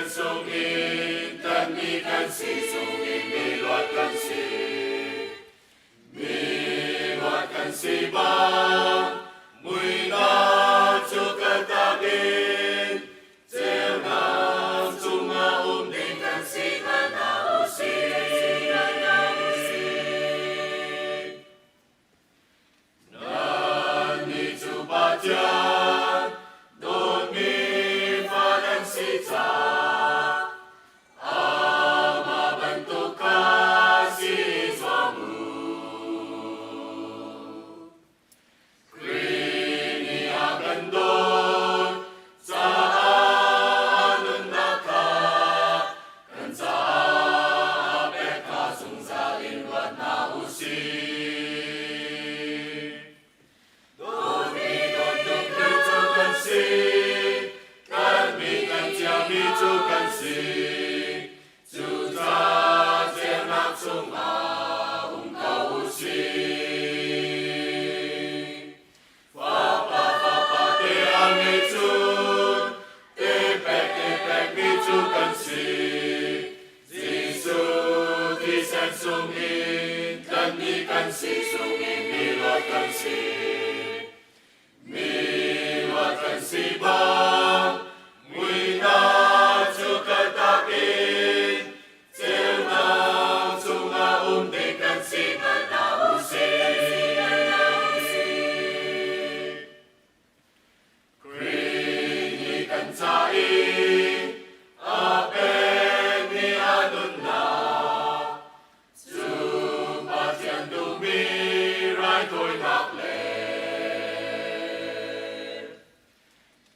sungin tlanhmi kan si chungin mi luat kan si. Mi luat kan si bang muihnak cu kaltak in ceunak cungah um ding kan si hngal hna u sih. Nannih cu Pathian dawtmi fa nan si caah amah bantuk kha si zuam u. Khrih nih a kan dawt caah nunnak kha kan caah a pek kha zungzal in ruat hna u sih. Dawtmi dawttukmi cu kan si, tlanhmi kan ciami cu kan si. Cucaah ceunak chungah um ko u sih. Fapa fapa te a ngei cun te pek te pekmi cu kan si. Jesuh thisen chungin tlanhmi kan si chungin mi luat kan si. Mi luat kan si bang muihnak cu kaltak in ceunak chungah um ding kan si hngal hna u sih. Khrih nih kan ca i a pekmi a nunnak cu Pathian duhmi raithawinak le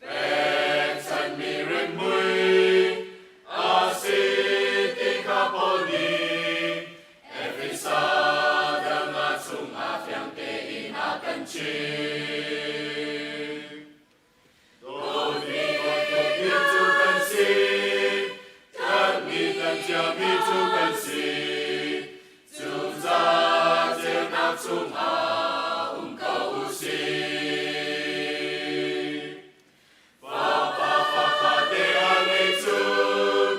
pekchanhmi rimhmui a si ti kha Paul nih Efesa dang ah chungah fiang tein a kan chimh. Dawtmi dawtmi cu kan si, tlanhmi kan ciami cu kan si. Cucaah ceunak chungah um ko u sih. Fapa fapa te a ngei cun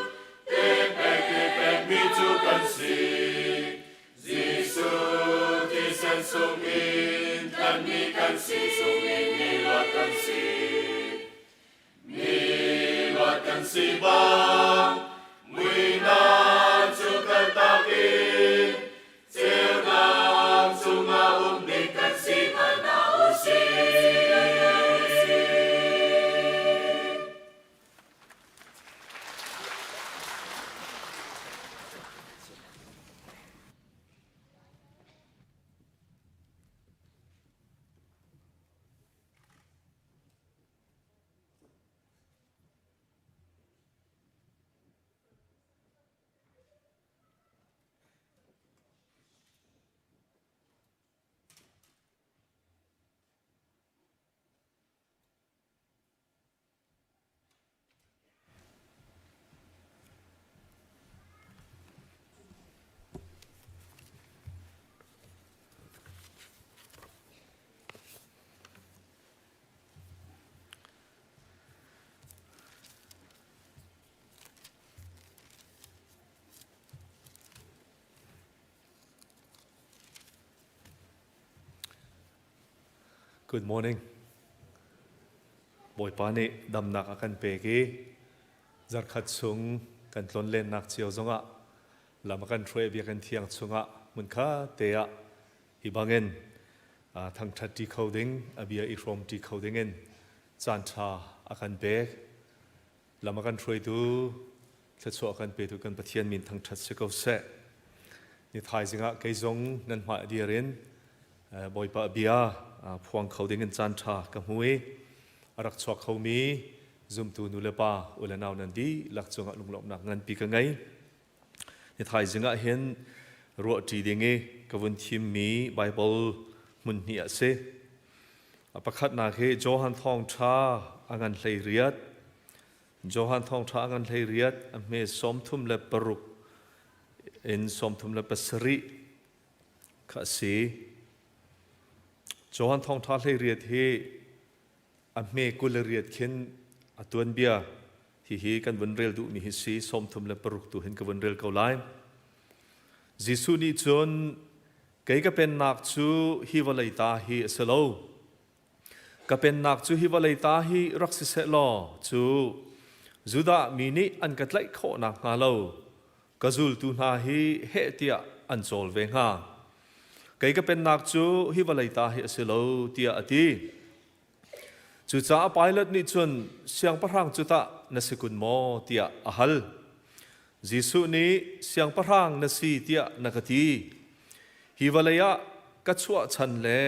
te pek te pekmi cu kan si. Jesuh thisen sungin tlanhmi kan si chungin mi luat kan si. Mi luat kan si bang muihnak cu kaltak in ceunak cungah um ding kan si hngal hna u sih. Good morning. Bawipa nih damnak a kan pek i zarkhat chung kan tlonlennak cio zongah lam a kan hruai biakinn thiang chungah hmunkha te ah hi bangin thangṭhat ṭi kho ding a bia i hrawm ṭi kho dingin caan ṭha a kan pek. Lam a kan hruaitu thluachuah kan petu kan Pathian min thangṭhat si ko seh. Ni thaizing ah kei zong nan hmai dir in Bawipa bia phuang kho ding in caan ṭha ka hmu i a rak chuak khomi zumtu nu le pa u le nau nan dihlak cungah lunglawmhnak nganpi ka ngei. Ni thaizing ah hin ruahṭi ding i ka vun thimmi Baibal hmun hnih a si. A pakhatnak hi Johan Thawngṭha a ngan 18. Johan Thawngṭha a ngan 18 a hme 36 in 37 kha a si. Johan Thawngṭha 18 hi a hme 28 khin a tuanbia. Hihi kan vun rel duhmi hi si 36 tu hin ka vun rel ko lai. Jesuh nih cun kei ka pennak cu hi vawlei ta hi a si lo. Ka pennak cu hi vawlei ta hi rak si seh law cu Judah mi nih an ka tlaih khawh nakhnga lo ka zultu hna hi heh tiah an cawl ve hnga. Kei ka pennak cu hi vawlei ta hi a si lo tiah a ti. Cucaah Pilat nih cun siangpahrang cu tah na si kun maw tiah a hal. Jesuh nih siangpahrang na si tiah na ka ti. Hi vawlei ah ka chuah chan le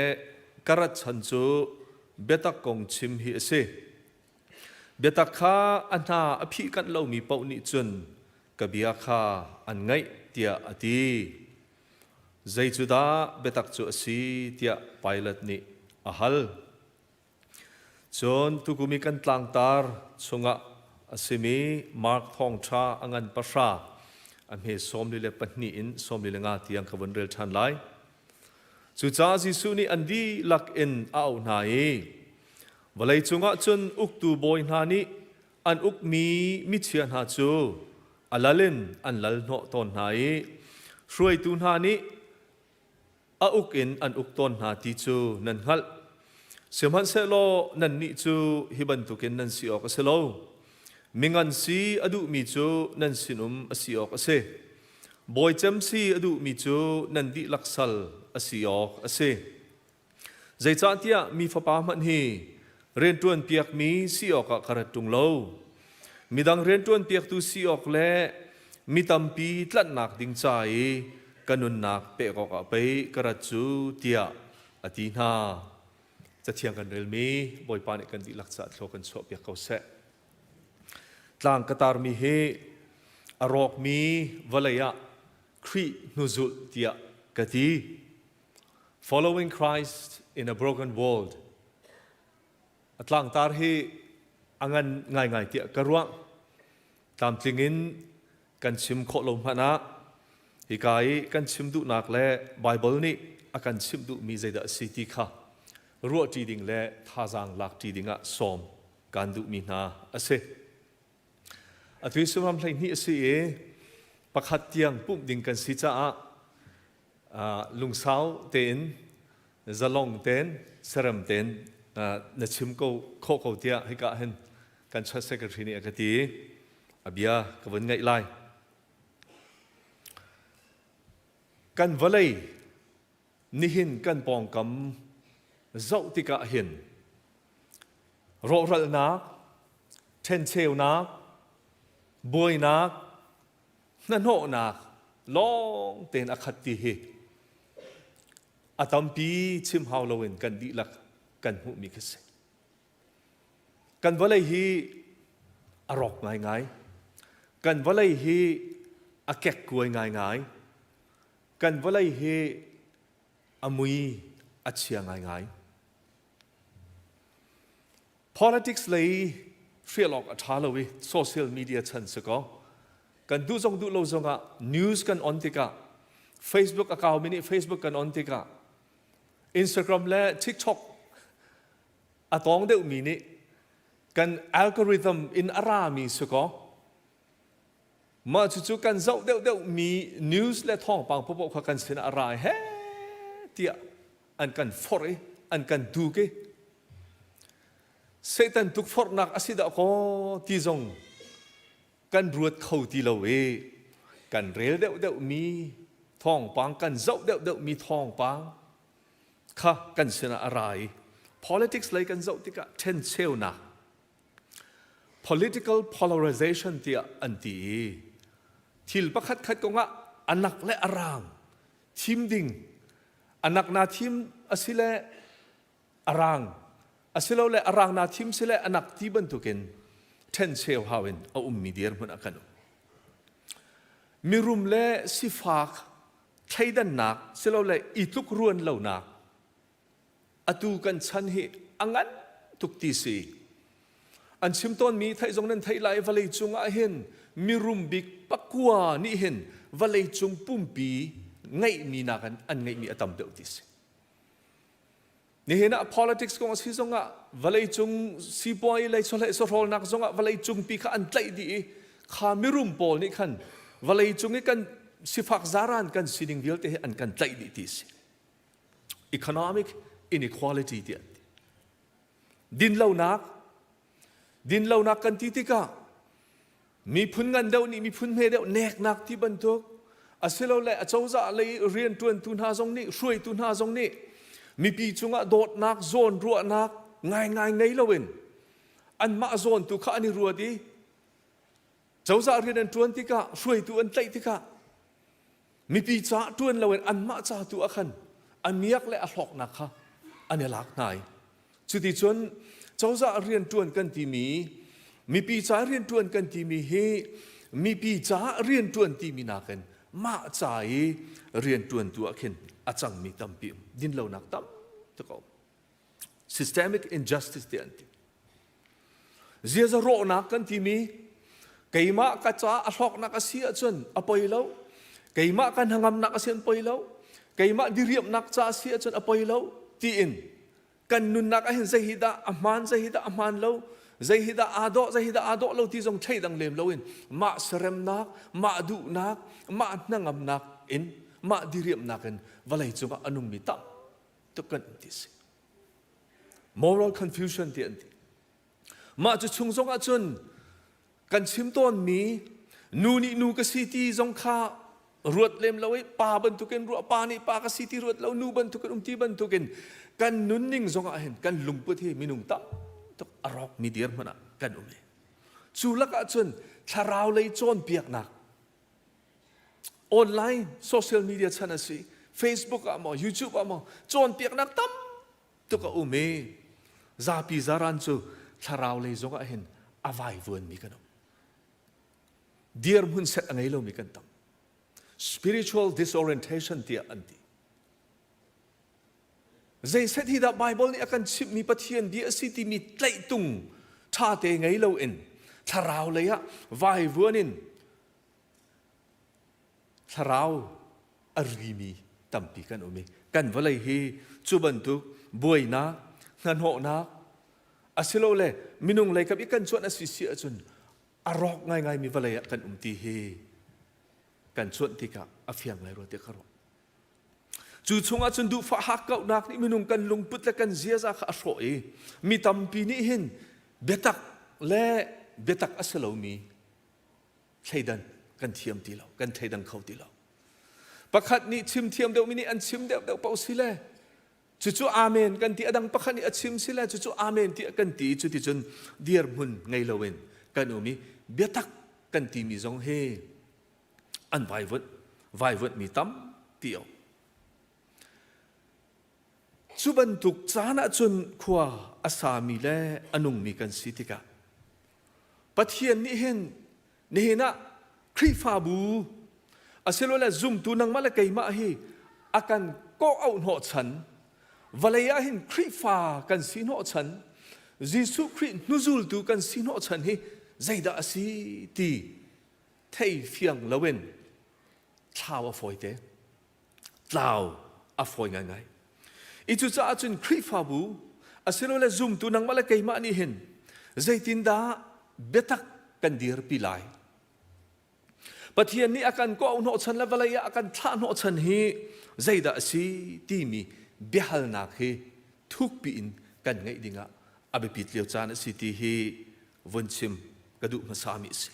ka rat chan cu biatak kong chim hi a si. Biatak kha a hna a phih kanh lomi paoh nih cun ka bia kha an ngaih tiah a ti. Zei cu dah biatak cu a si tiah Pilat nih a hal. Cun tukum i kan tlangtar chungah a simi Mark thawngṭha a ngan pahra a hme 42 in 45 tiang ka vun rel ṭhan lai. Cucaah Jesuh nih an dihlak in a auh hna i vawlei cungah cun uktu bawi hna nih an ukmi michia hna cu a lal in an lal hnawh tawn hna i hruaitu hna nih a uk in an uk tawn hna ti cu nan hngalh. Sihmanhsehlaw nannih cu hi bantukin nan si awk a si lo. Mingan si a duhmi cu nan sinum a si awk a si. Bawi cem si a duhmi cu nan dihlak sal a si awk a si. Zeicahtiah mi fapa hmanh hi rianṭuan piakmi si awkah ka rat ṭung lo. Midang rianṭuan piaktu si awk le mi tampi tlanhnak ding ca i ka nunnak pek awkah pei ka rat cu tiah a ti hna. Cathiang kan relmi Bawipa nih kan dihlak caah thlua kan chuahpiak ko seh. Tlang ka tarmi hi a rawkmi vawlei ah Khrih hnuzulh tiah ka ti. Following Christ in a broken world. A tlangtar hi a ngan ngaingai tiah ka ruah. Tlamtling in kan chim khawh lo hmanh ah hika i kan chim duhnak le Bible nih a kan chimh duhmi zeidah a si ti kha ruahṭi ding le thazaang lakṭi ding ah sawm kan duhmi hna a si. Atu hi suram 12 a si i pakhat tiang pumh ding kan si caah lungsau tein zalong tein serem tein na chim ko khawh ko tiah hika hin kan church secretary nih a ka ti a bia ka vun ngaih lai. Kan vawlei nihin kan pawngkam zoh tikah hin rawhralnak, ṭhencheunak, buainak, hnahnawhnak lawng tein a khat ti hi a tampi chim hau loin kan dihlak kan hmuhmi khi si. Kan vawlei hi a rawk ngaingai. Kan vawlei hi a kekkuai ngaingai. Kan vawlei hi a mui a chia ngaingai. Politics lei hrial awk a ṭha lo i social media chan si kaw kan duh zong duh lo zongah news kan on tikah Facebook a kaumi nih Facebook kan on tikah Instagram le TikTok a tawng deuhmi nih kan algorithm in a rami si kaw mah cucu kan zoh deuhdeuhmi news le thawngpang popoh kha kan sinah a ra he tiah an kan forh i an kan duk i Satan tukforhnak a si dah kaw ti zong kan ruat kho ti lo i kan rel deuhdeuhmi thawngpang kan zoh deuhdeuhmi thawngpang kha kan sinah a ra i politics lei kan zoh tikah ṭhencheunak political polarization tiah an ti i thil pakhat khat kongah anak le arang thim ding anak na thim asile arang asilole arang na thim sile anak ti bantukin ṭhencheu hau in a ummi dirhmun ah kan um mirum le sifak thleidannak silole i tluk ruan lonak atu kan chan hi a ngan tuk ti si an chim tawnmi theih zong nan theih lai vawlei cung ah hin mirum bik pakua nih hin vawlei cung pumpi ngeihmi nakin an ngeihmi a tam deuh ti si. Nihin ah politics kong a si zongah vawleicung sipuai lei chawleh sawhrawlnak zongah vawleicung pi kha an tlaih dih i kha mirum pawl nih khan vawleicung i kan sifak zaran kan sining vialte hi an kan tlaih dih ti si. Economic inequality ti an ti. Dinlonak dinlonak kan ti tikah miphun ngan deuh nih miphun hme deuh neknak ti bantuk asilole acozah lei rianṭuantu hna zong nih hruaitu hna zong nih mipi cungah dawtnak zawnruahnak ngaingai ngei loin anmah zawn tu kha an i ruat i cozah rian an ṭuan tikah hruaitu an tlaih tikah mipi ca ṭuan loin anmah ca tu ah khan a miak le a hlawknak kha an i lak hna i cuticun cozah rianṭuan kan timi mipi ca rianṭuan kan timi hi mipi ca rianṭuan timi nakin mah ca i rianṭuan tu ah khin a cangmi tampi um dinlonak tam tuk a um systemic injustice ti an ti Ziaza rawhnak kan timi keimah ka ca a hlawknak a si ahcun a poi lo. Keimah ka hnangamnak a si an poi lo. Keimah diriamnak ca a si ahcun a poi lo tiin kan nunnak ah hin zei hi dah a hmaan zei hi dah a hmaan lo zei hi dah aa dawh zei hi dah aa dawh lo ti zong thleidang lem loin mah seremnak mah duhnak mah hnangamnak in mah diriamnak in vawlei cungah a nungmi tam tuk kan um ti si. Moral confusion ti an ti. Mah cu chung zong ahcun kan chim tawnmi nu nih nu ka si ti zong kha ruat lem lo i pa bantukin ruah pa nih pa ka si ti ruat lo nu bantukin um ti bantukin kan nunning zong ah hin kan lungput hi minung tam tuk a rawkmi dir hmanh ah kan um i cu lakah cun thlarau lei cawnpiaknak online social media chan a si Facebook ah maw YouTube ah maw cawnpiaknak tam tuk a um i zapi zaran cu thlarau lei zong ah hin a vaivuanmi kan um dirhmun set a ngei lomi kan tam spiritual disorientation tiah an ti Zeiset hi dah Baibal nih a kan chimhmi Pathian bia a si timi tlaihtung ṭhate ngei loin thlarau lei ah vaivuan in thlarau a rimi tampi kan um i kan vawlei hi cu bantuk buainak hnahnawhnak asilole minung lei kap i kan cuanh a si si ahcun a rawk ngaingaimi vawlei ah kan um ti hi kan cuanh tikah a fiang lai rua tiah ka ruah. Cu chungah cun duhfah hakkauhnak nih minung kan lungput le kan ziaza kha a hrawh i mi tampi nih hin biatak le biatak a si lomi thleidan kan thiam ti lo, kan thleidang kho ti lo. Pakhat nih chim thiam deuhmi nih an chim deuhdeuh paoh si le cucu amen kan ti a dang pakhat nih a chim si le cucu amen tiah kan ti cuticun dirhmun ngei loin kan um i biatak kan timi zong hi an vaivuanh vaivuanhmi tampi a um. Cu bantuk caan ahcun khua a sami le a nungmi kan si tikah Pathian nih hin nihin ah Khrihfabu asilole zumtu nangmah le keimah hi a kan kawh auh hnawhchan vawlei ah hin Khrihfa kan si hnawhchan Jesuh Khrih hnuzultu kan si hnawhchan hi zeidah a si ti thei fiang loin thlau a fawi te tlau a fawi ngaingai i cucaah cun Khrihfabu asilole zumtu nangmah le keimah nih hin zeitindah biatak kan dirpi lai Pathian nih a kan kawh hnawhchan le vawlei ah a kan thlah hnawhchan hi zeidah a si timi biahalnak hi thukpi in kan ngeih dingah a biapit lio caan a si ti hi vun chim ka duh hmasami a si.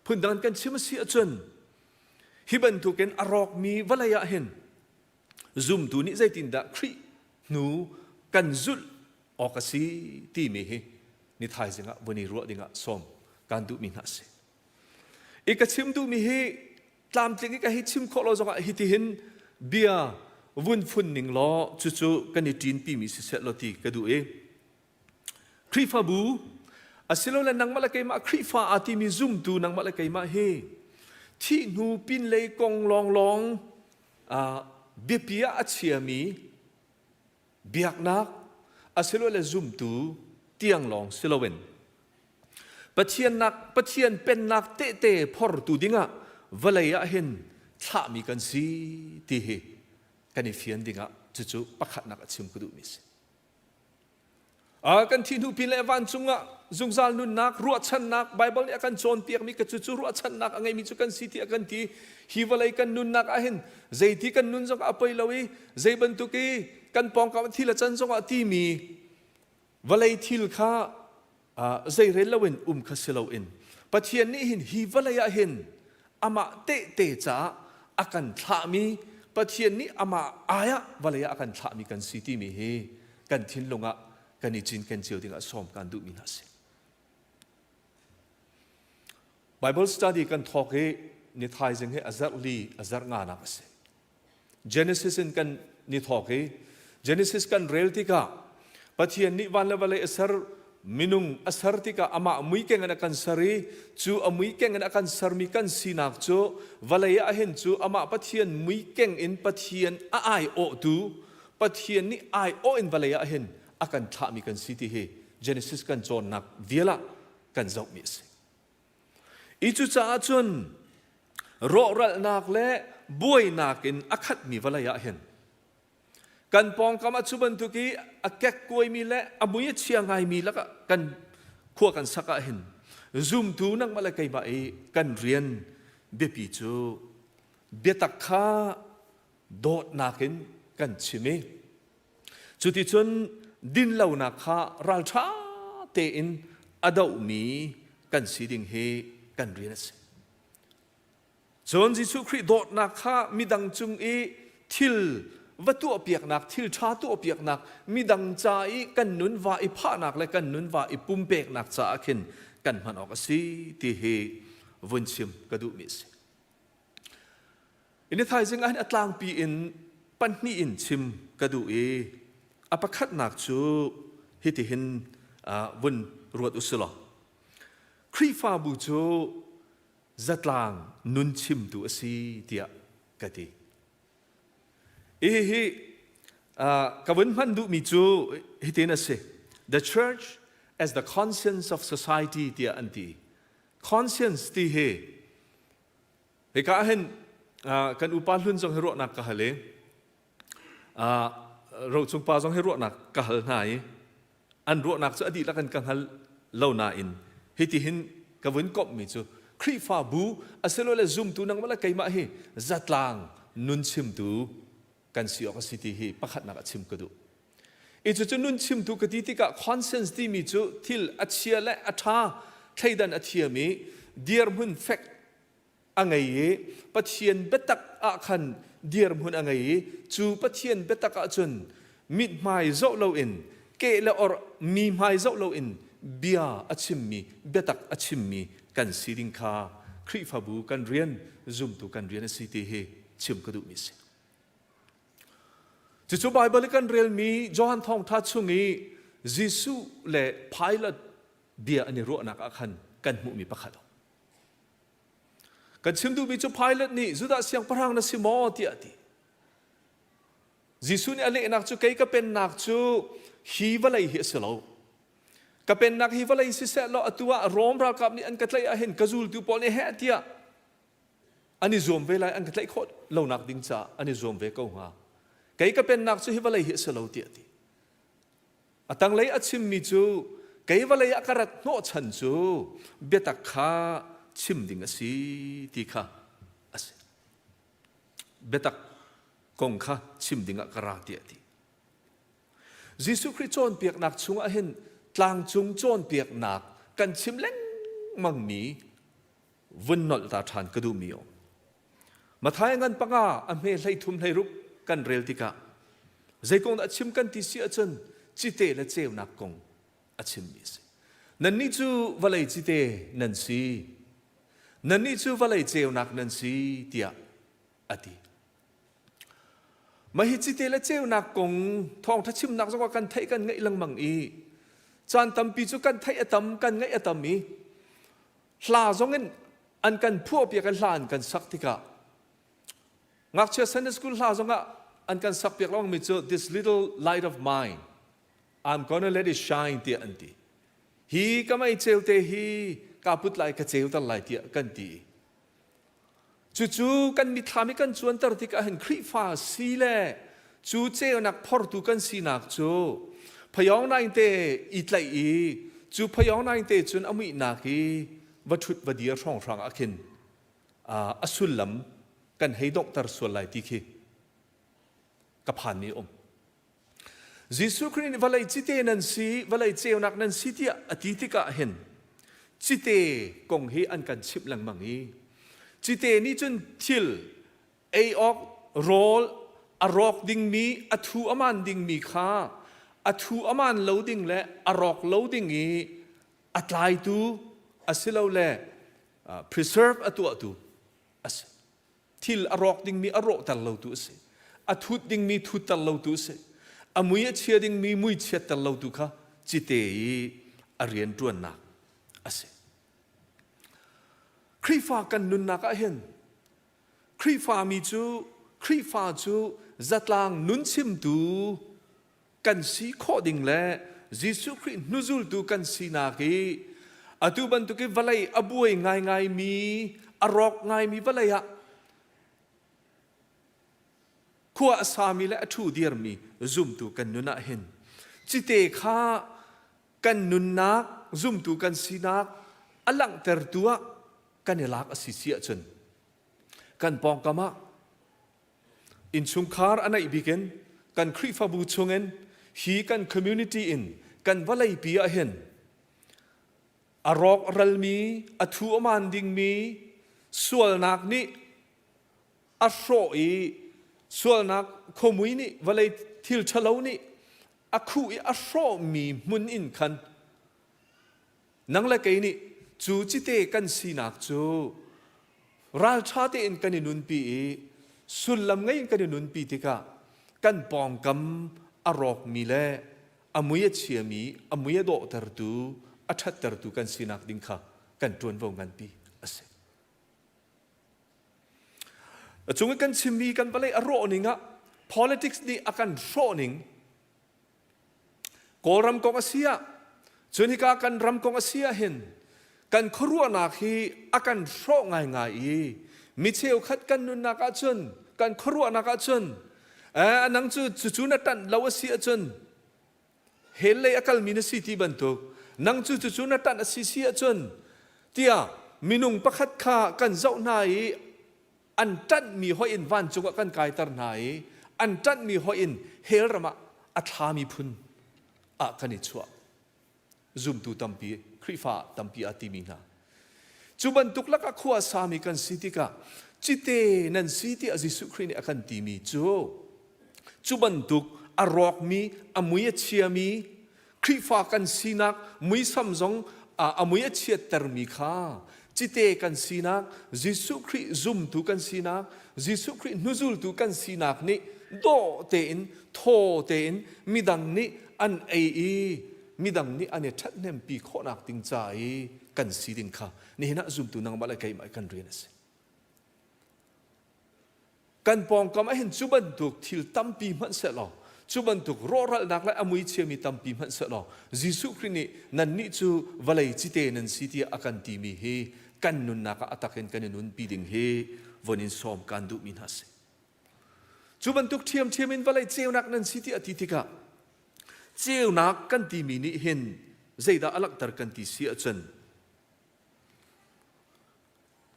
Phundang kan chim a si ahcun hi bantukin a rawkmi vawlei ah hin zumtu nih zeitindah Khrih hnu kan zulh awk a si timi hi ni thaizing ah vun i ruah dingah sawm kan duhmi hna a si. I ka chim duhmi hi tlamtling i ka hei chim khawh lo zongah hitihin bia vun phun ning law cucu kan i ṭinpimi siseh law ti ka duh i Khrihfabu asilole nangmah le keimah Khrihfa aa timi zumtu nangmah le keimah hi thih hnu pinlei kong lawnglawng biapi ah a chiami biaknak asilole zumtu tiang lawng si loin Pathian nak Pathian pennak tehte phortu dingah vawlei ah hin thlahmi kan si ti hi kan i fian dingah cucu pakhatnak a chim ka duhmi si. Kan thih hnu pin le vancung ah zungzal nunnak ruahchannak Bible nih a kan cawnpiakmi ka cucu ruahchannak a ngeimi cu kan si tiah kan ti. Hi vawlei kan nunnak ah hin zeiti kan nun zong ah a poi lo i zei bantuk i kan pawngkam thil a can zong ah timi vawlei thil kha zeirel loin um kha si loin Pathian nih hin hi vawlei ah hin amah tehte caah a kan thlahmi Pathian nih amah ai ah vawlei ah a kan thlahmi kan si timi hi kan thinlung ah kan i cinken cio dingah sawm kan duhmi hna si. Bible study kan thawk i ni thaizing hi a zarh li a zarh nganak a si. Genesis in kan ni thawk i Genesis kan rel tikah Pathian nih van le vawlei a ser minung a ser tikah amah muikeng in a kan ser i cu a muikeng in a kan sermi kan sinak cu vawlei ah hin cu amah Pathian muikeng in Pathian a aiawhtu Pathian nih aiawh in vawlei ah hin a kan thlahmi kan si ti hi Genesis kan cawnnak vial ah kan zohmi a si. I cucaah cun rawhralhnak le buainak in a khatmi vawlei ah hin kan pawngkam ah cu bantuk i a kekkuaimi le a mui a chia ngaimi lakah kan khua kan sak ah hin zumtu nangmah le keimah i kan rian biapi cu biatak kha dawtnak in kan chim i Cuticun dinlonak kha ralṭha tein a dohmi kan si ding hi kan rian a si. Cun Jesuh Khrih dawtnak kha midang cung i thil va tuahpiaknak, thil ṭha tuahpiaknak, midang ca i kan nun va i phahnak le kan nun va i pumpeknak caah khin kan hman awk a si ti hi vun chim ka duhmi a si. Ini thaizing ah hin a tlangpi in pahnih in chim ka duh i a pakhatnak cu hitihin vun ruat u silaw Khrihfabu cu zatlang nun chimtu a si tiah ka ti. Hihi ka vun hman duhmi cu hitin a si. The church as the conscience of society tiah an ti. Conscience ti hi Hika ah hin kan upa hlun zong hi ruahnak ka hal i rochung pa zong hi ruahnak ka hal hna i an ruahnak cu a dihlak in ka hngal lo nain hitihin ka vun komhmi cu Khrihfabu asilole zumtu nangmah le keimah hi zatlang nun chimtu kan si awk a si ti hi pakhatnak a chim ka duh. I cucu nun chimtu ka ti tikah conscience timi cu thil a chia le a ṭha thleidan a thiam i dirhmun fek a ngei i Pathian biatak ah khan dirhmun a ngei i cu Pathian biatak ah cun mithmai zoh loin keh le orh mi hmai zoh loin bia a chimmi biatak a chimmi kan si ding kha Khrihfabu kan rian zumtu kan rian a si ti hi chim ka duhmi a si. Cucu Baibal i kan relmi Johan Thawngṭha chung i Jesuh le Pilate bia an i ruahnak ah khan kan hmuhmi pakhat. Kan chim duhmi cu Pilate nih Judah siangpahrang na si maw tiah a ti. Jesuh nih a lehnak cu kei ka pennak cu hi vawlei hi a si lo. Ka pennak hi vawlei siseh law atu ah Rom ralkap nih an ka tlaih ahhin ka zultu pawl nih heh tiah an i zuam ve lai an ka tlaih khawh lonak ding caah an i zuam ve ko hnga kei ka pennak cu hi vawlei hi a si lo tiah a ti a tanglei a chimmi cu kei vawlei ah ka rat hnawhchan cu biatak kha chim ding a si ti kha a si biatak kong kha chim ding ah ka ra tiah a ti Jesuh Khrih cawnpiaknak chungah hin tlangcung cawnpiaknak kan chim lengmangmi vun nolh ta ṭhan ka duhmi um. Matthai ngan panga a hme 13 hleiruk kan rel tikah zei kong dah chim kan ti si ahcun cite le ceunak kong a chimmi a si. Nannih cu vawlei cite nan si. Nannih cu vawlei ceunak nan si tiah a ti. Mah hi cite le ceunak kong thawngṭha chimnak zongah kan theih kan ngaih lengmang i caan tampi cu kan theih a tam kan ngaih a tam i hla zong in an kan phuahpiak i hla an kan sak tikah ngakchia Sunday school hla zongah an kan sakpiak lengmangmi cu this little light of mine I'm gonna let it shine tiah an ti hi ka mei ceu te hi ka put lai ka ceuter lai tiah kan ti Cucu kan mithlam i kan cuanter tikah hin Khrihfa si le cu ceunak phortu kan sinak cu. Phayawng naing te i tlaih i cu phayawng naing te cun a muihnak i va ṭhut va dir hrawnghrang ah khin a sullam kan hei donghter sual lai ti khi ka phanmi a um. Jesuh Khrih nih vawlei cite nan si, vawlei ceunak nan si tiah a ti tikah hin cite kong hi an kan chimh lengmang i cite nih cun thil ei awk rawl a rawk dingmi a thu a man dingmi kha a thu a man lo ding le a rawk lo ding i a tlaitu asilole preserve a tuahtu a si. Thil a rawk dingmi a rawhter lotu a si. A thut dingmi thutter lotu a si. A mui a chia dingmi mui chiatter lotu kha cite i a rianṭuannak a si. Khrihfa kan nunnak ah hin Khrihfa mi cu Khrihfa cu zatlang nun chimtu kan si khawh ding le Jesuh Khrih hnuzultu kan sinak i atu bantuk i vawlei a buai ngaingaimi a rawk ngaimi vawlei ah khua a sami le a ṭhu dirmi zumtu kan nun ah hin cite kha kan nunnak zumtu kan sinak a langhtertu ah kan i lak a si si ahcun kan pawngkam ah Innchungkhar a naih bik in kan Khrihfabu chungin hi kan community in kan vawleipi ah hin a rawk ralmi, a thu a maan dingmi sualnak nih a hrawh i sualnak khuamui nih vawlei thil ṭhalo nih a khuh i a hrawhmi hmun in khan Nang le kei nih cu cite kan sinak cu ralṭha tein kan i nunpi i sullam ngei in kan i nunpi tikah kan pawngkam a rawkmi le a mui a chiami, a mui a dawhtertu, a ṭhattertu kan sinak ding kha kan ṭuanvo nganpi a si. A cung i kan chimmi kan vawlei a rawh ning ah politics nih a kan hrawh ning Kawlram kong a si ah, cun hika kan ram kong a si ah hin kan khuaruahnak hi a kan hrawh ngaingai i mi cheukhat kan nunnak ahcun kan khuaruahnak ahcun eh, nang cu cucu na ṭanh lo a si ahcun hell lei a kalmi na si ti bantuk nang cu cucu na ṭanh a si si ahcun tiah minung pakhat kha kan zoh hna i an ṭanhmi hoih in vancung ah kan kaiter hna i an ṭanhmi hoih in hell ram ah a thlami phun ah kan i chuah. Zumtu tampi, Khrihfa tampi aa timi hna. Cu bantuk lakah khua a sami kan si tikah cite nan si tiah Jesuh Khrih nih a kan timi cu cu bantuk a rawkmi, a mui a chiami, Khrihfa kan sinak muisam zong a mui a chiattermi kha cite kan sinak Jesuh Khrih zumtu kan sinak Jesuh Khrih hnuzultu kan sinak nih dawh tein thaw tein midang nih an ei i midang nih an i ṭhathnempi khawhnak ding ca i kan si ding kha nihin ah zumtu nangmah le keimah kan rian a si. Kan pawngkam ah hin cu bantuk thil tampi hmanh sehlaw, cu bantuk rawhralhnak le a mui chiami tampi hmanh sehlaw, Jesuh Khrih nih nannih cu vawlei cite nan si tiah a kan timi hi kan nunnak ah a tak in kan i nunpi ding hi von in sawm kaan duhmi hna si. Cu bantuk ṭhiamṭhiam in vawlei ceunak nan si tiah a ti tikah ceunak kan timi nih hin zeidah a langhter kan ti si ahcun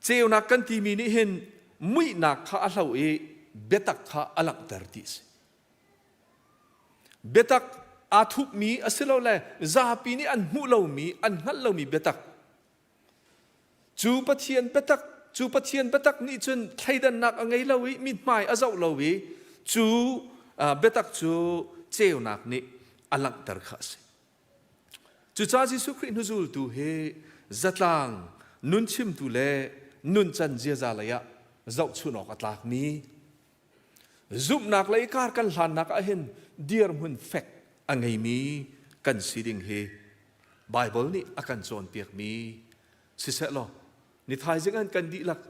Ceunak kan timi nih hin muihnak kha a hlo i biatak kha a langhter ti a si. Biatak aa thupmi asilole zapi nih an hmuh lomi, an hngalh lomi biatak. Cu Pathian biatak, cu Pathian biatak nih cun thleidannak a ngei lo i mithmai a zoh lo i cu biatak cu ceunak nih a langhter kha a si. Cucaah Jesuh Khrih hnuzultu hi zatlang nun chimtu le nuncan ziaza lei ah zohchun awk a tlakmi zumhnak lei kar kan hlannak ah hin dirhmun fek a ngeimi kan si ding hi Baibal nih a kan cawnpiakmi siseh law ni thaizing an kan dihlak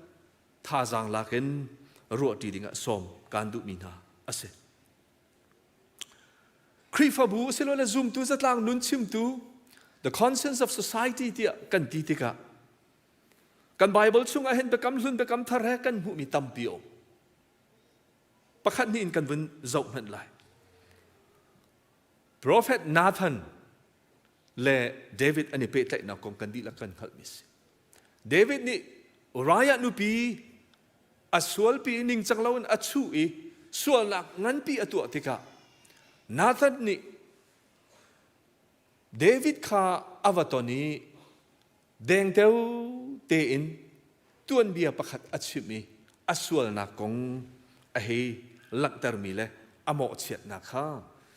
thazaang lak in ruahṭi dingah sawm kaan duhmi hna a si. Khrihfabu asilole zumtu zatlang nun chimtu the conscience of society tiah kan ti tikah kan Bible chungah hin biakam hlun biakam thar he kan hmuhmi tampi a um. Pakhat hnih in kan vun zoh hmanh lai. Prophet Nathan le David an i pehtlaihnak kong kan dihlak kan hngalhmi si. David nih Uriah nupi a sualpi ningcang loin a chuh i sualnak nganpi a tuah tikah Nathan nih David kha a va ton i dengteo tein tuanbia pakhat a chimh i a sualnak kong a hei langhtermi le a mawhchiatnak kha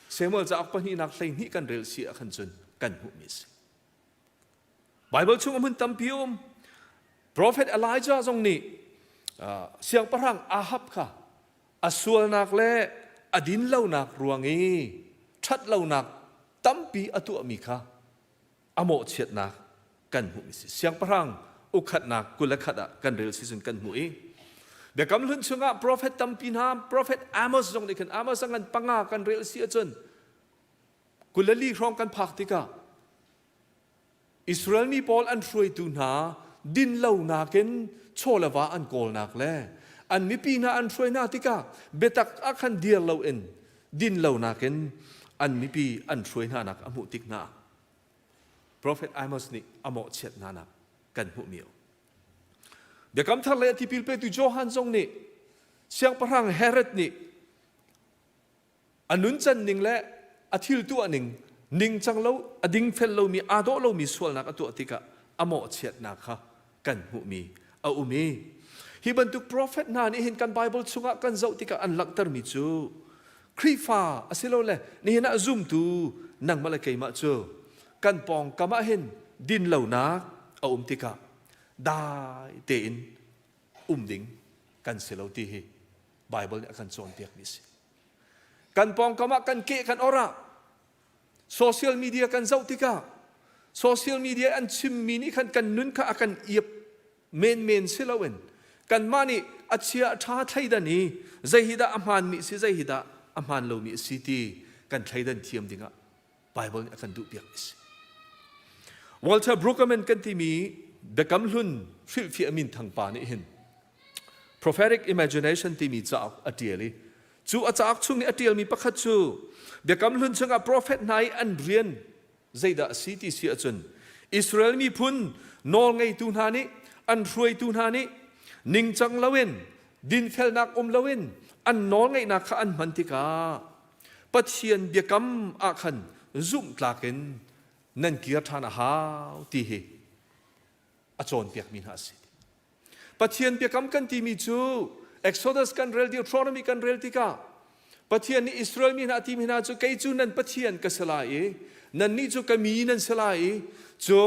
Samuel cauk pahnihnak 12 kan rel si ah khan cun kan hmuhmi a si. Baibal chung a hmun tampi um. Prophet Elijah zong nih siangpahrang Ahab kha a sualnak le a dinlonak ruang i ṭhatlonak tampi a tuahmi kha a mawhchiatnak kan hmuhmi si. Siangpahrang ukhatnak 21 ah kan rel si cun kan hmuh i Biakam Hlun chungah prophet tampi hna, prophet Amos zong nih khan Amos a ngan panga kan rel si ahcun 24 hrawng kan phak tikah Israel mi pawl an hruaitu hna dinlonak in chaw le va an kawlnak le an mipi hna an hruai hna tikah biatak ah khan dir loin dinlonak in an mipi an hruai hna nak a hmuh tik hna Prophet Amos nih a mawhchiat hna nak kan hmuh mi Biakam thar le tipil petu Johan zong nih siangpahrang Herod nih A nuncan ning le a thil tuah ning ningcang lo, a dingfel lomi, aa dawh lomi sualnak a tuah tikah a mawhchiatnak kha kan hmuhmi a um i hi bantuk prophet hna nih hin kan Bible chungah kan zoh tikah an langhtermi cu Khrihfa asilole nihin ah zumtu nangmah le keimah cu kan pawngkam ah hin dinlonak a um tikah dai tein um ding kan si lo ti hi Bible nih a kan cawnpiakmi a si. Kan pawngkam ah kan keh kan or ah social media kan zoh tikah social media an chimmi nih khan kan nun kha a kan iap menmen si loin kanmah nih a chia a ṭha thleidan i zei hi dah a hmaanmi si zei hi dah a hmaan lomi a si ti kan thleidan thiam dingah Bible nih a kan duhpiakmi a si. Walter Brueggemann kan timi Biakam Hlun hrilhfiah minthang pa nih hin Prophetic Imagination timi cauk a ṭial i cu a cauk chung i a ṭialmi pakhat cu Biakam Hlun chungah prophet hna i an rian zeidah a si ti si ahcun Israel miphun nawlngeitu hna nih an hruaitu hna nih ningcang loin dinfelnak um loin an nawlngeihnak kha an hman tikah Pathian biakam ah khan zumhtlak in nan kir ṭhan a hau ti hi a cawnpiakmi hna a si. Pathian biakam kan timi cu Exodus kan rel Deuteronomy kan rel tikah Pathian nih Israel mi hna a timi hna cu kei cu nan Pathian ka si lai i nannih cu ka mi nan si lai i cu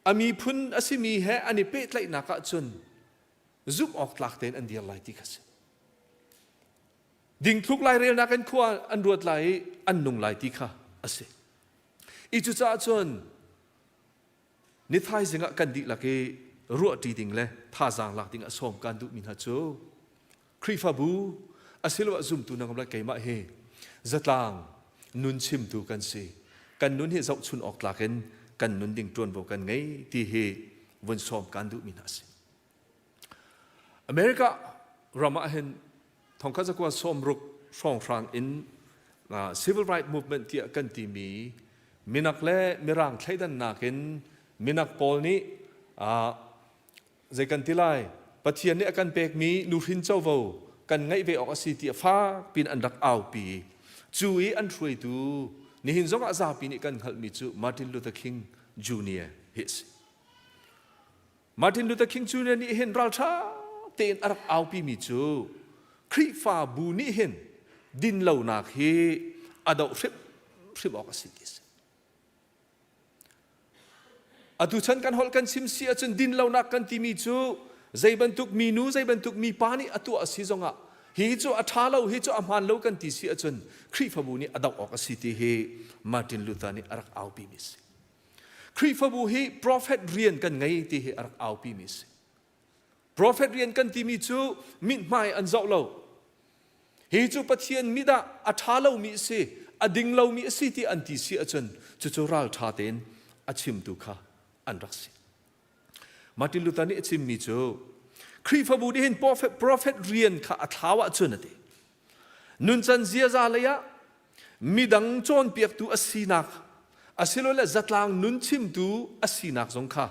a miphun a simi he an i pehtlaihnak ahcun zumh awk tlak tein an dir lai ti kha si. Dingthluk lairelnak in khua an ruat lai i an nung lai ti kha a si. I cucaah cun ni thaizing ah kan dihlak i ruahṭi ding le thazaang lak ding ah sawm kan duhmi hna cu Khrihfabu asiloah zumtu nangam le keimah hi zatlang nun chimtu kan si. Kan nun hi zohchun awk tlak in kan nun ding ṭuanvo kan ngei ti hi vun sawm kan duhmi hna a si. America ram ah hin thongkhat zakua sawmruk hrawnghrang in civil right movement tiah kan timi minak le mirang thleidannak in minak pawl nih zei kan ti lai Pathian nih a kan pekmi nuhrin covo kan ngeih ve awk a si tiah fak pin an rak aupi cu i an hruaitu nihin zongah zapi nih kan hngalhmi cu Martin Luther King Jr. hi a si. Martin Luther King Jr. nih hin ralṭha tein a rak aupimi cu Khrihfabu nih hin dinlonak hi a doh hrimhrim awk a si ti a si. Atu chan kan holh kan chim si ahcun dinlonak kan timi cu zei bantuk minu zei bantuk mipa nih a tuah a si zongah hi cu a ṭha lo hi cu a hmaan lo kan ti si ahcun Khrihfabu nih a doh awk a si ti hi Martin Luther nih a rak aupimi a si. Khrihfabu hi prophet rian kan ngei ti hi a rak aupimi a si. Prophet rian kan timi cu mithmai an zoh lo. Hi cu Pathian mit ah a ṭha lomi a si, a ding lomi a si ti an ti si ahcun cucu ralṭha tein a chimtu kha an rak si. Martin Luther nih a chimmi cu Khrihfabu nih hin prophet, prophet rian kha a thlau ahcun a ti. Nuncan ziaza lei ah. Midang cawnpiaktu a sinak asilole zatlang nun chimtu a sinak zong kha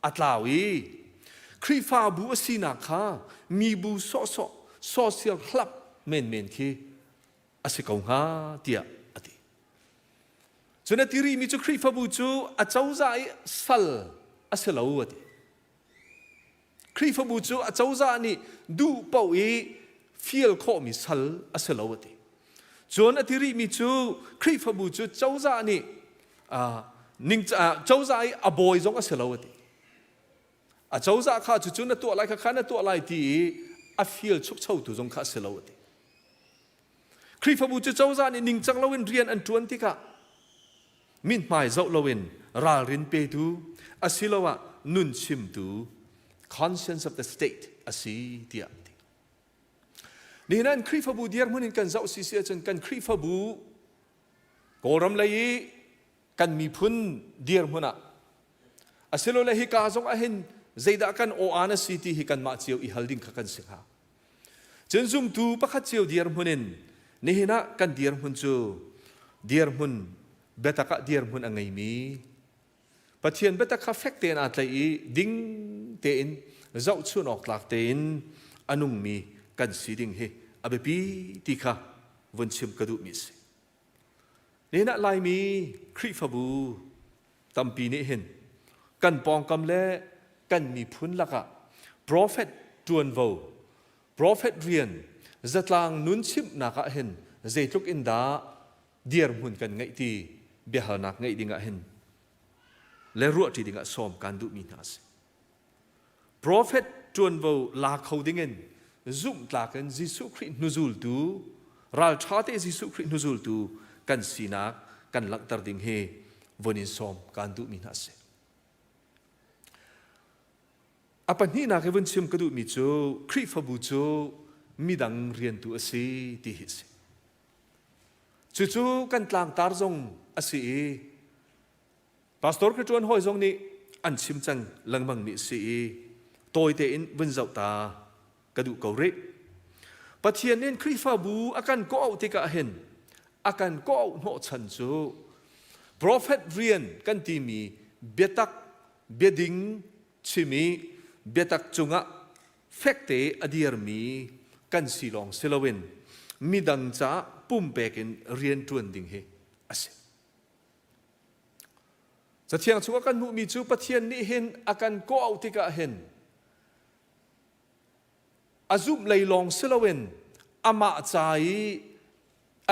a tlau i Khrihfabu a sinak kha mibu sawhsawh social club menmen khi a si ko hnga tiah a ti. Cun a ti rihmi cu Khrihfabu cu a cozah i sal a si lo a ti. Khrihfabu cu a cozah nih duh paoh i fial khawhmi sal a si lo a ti. Cun a ti rihmi cu Khrihfabu cu cozah nih ning cozah i a bawi zong a si lo a ti. A cozah kha cucu na tuah lai kha kha na tuah lai ti i a fial chukchotu zong kha a si lo a ti. Khrihfabu cu cozah nih ningcang loin rian an ṭuan tikah mithmai zoh loin ralrin petu asiloah nun chimtu conscience of the state a si tiah an ti. Nihin an Khrihfabu dirhmun in kan zoh si si ahcun kan Khrihfabu Kawlram lei i kan miphun dirhmun ah asilole hika zong ah hin zeidah kan aw-aan a si ti hi kanmah cio i hal ding kha kan si hnga. Cun zumtu pakhat cio dirhmun in nihin ah kan dirhmun cu dirhmun biatak ah dirhmun a ngeimi Pathian biatak kha fek tein aa tlaih i ding tein zohchun awk tlak tein a nungmi kan si ding hi a biapi ti kha vun chim ka duhmi a si. Nihin ah Laimi Khrihfabu tampi nih hin kan pawngkam le kan miphun lakah prophet ṭuanvo, prophet rian, zatlang nun chimhnak ah hin zeitluk in dah dirhmun kan ngeih ti biahalnak ngeih ding ah hin le ruahṭi ding ah sawm kan duhmi hna a si. Prophet ṭuanvo la kho dingin zumhtlak in Jesuh Khrih hnuzultu, ralṭha te Jesuh Khrih hnuzultu kan sinak kan langhter ding hi von in sawm kaan duhmi hna a si. A pahnihnak i vun chim ka duhmi cu Khrihfabu cu midang riantu a si ti hi a si. Cucu kan tlangtar zong a si i Pastor ka ṭuan hawi zong nih an chim cang lengmang mi si i tawi tein vun zoh ta ka duh ko rih. Pathian nih Khrihfabu a kan kawh tikah hin a kan kawh hnawhchan cu prophet rian kan timi biatak biading chim i biatak cungah fekte a dirmi kan si lawng si loin midang caah pumpek in rian ṭuan ding hi a si. Cathiang chungah kan hmuhmi cu Pathian nih hin a kan kawh tikah hin a zumh lei lawng si loin amah ca i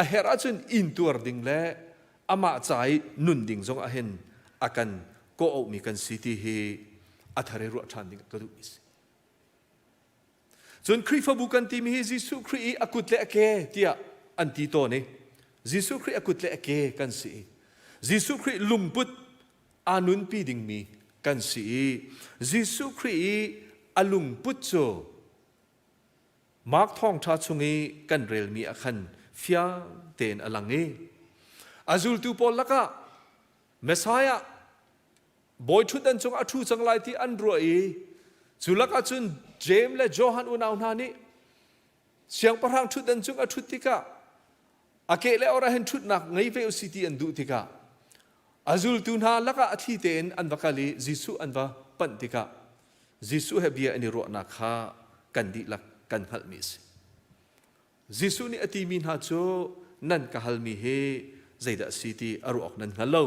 a herh ahcun intuar ding le amah ca i nun ding zongah hin a kan kawh-auhmi kan si ti hi a thar i ruah ṭhan ding ka duhmi a si. Cun Khrihfabu kan timi hi Jesuh Khrih i a kut le a ke tiah an ti tawn i Jesuh Khrih a kut le a ke kan si i Jesuh Khrih lungput aa nunpi dingmi kan si i Jesuh Khrih i a lungput cu Mark thawngṭha chung i kan relmi ah khan fiang tein a lang i a zultu pawl lakah Messiah Bawi ṭhutdan cungah a ṭhu cang lai ti an ruah i cu lakah cun Jeim le Johan unau hna nih siangpahrang ṭhutdan cung a ṭhut tikah a keh le or ah hin ṭhutnak ngei ve u si ti an duh tikah a zultu hna lakah a thli tein an va kal i Jesuh an va panh tikah Jesuh he bia an i ruahnak kha kan dihlak kan hngalhmi a si. Jesuh nih a timi hna cu nan ka halmi hi zeidah a si ti a ruah awk nan hngal lo.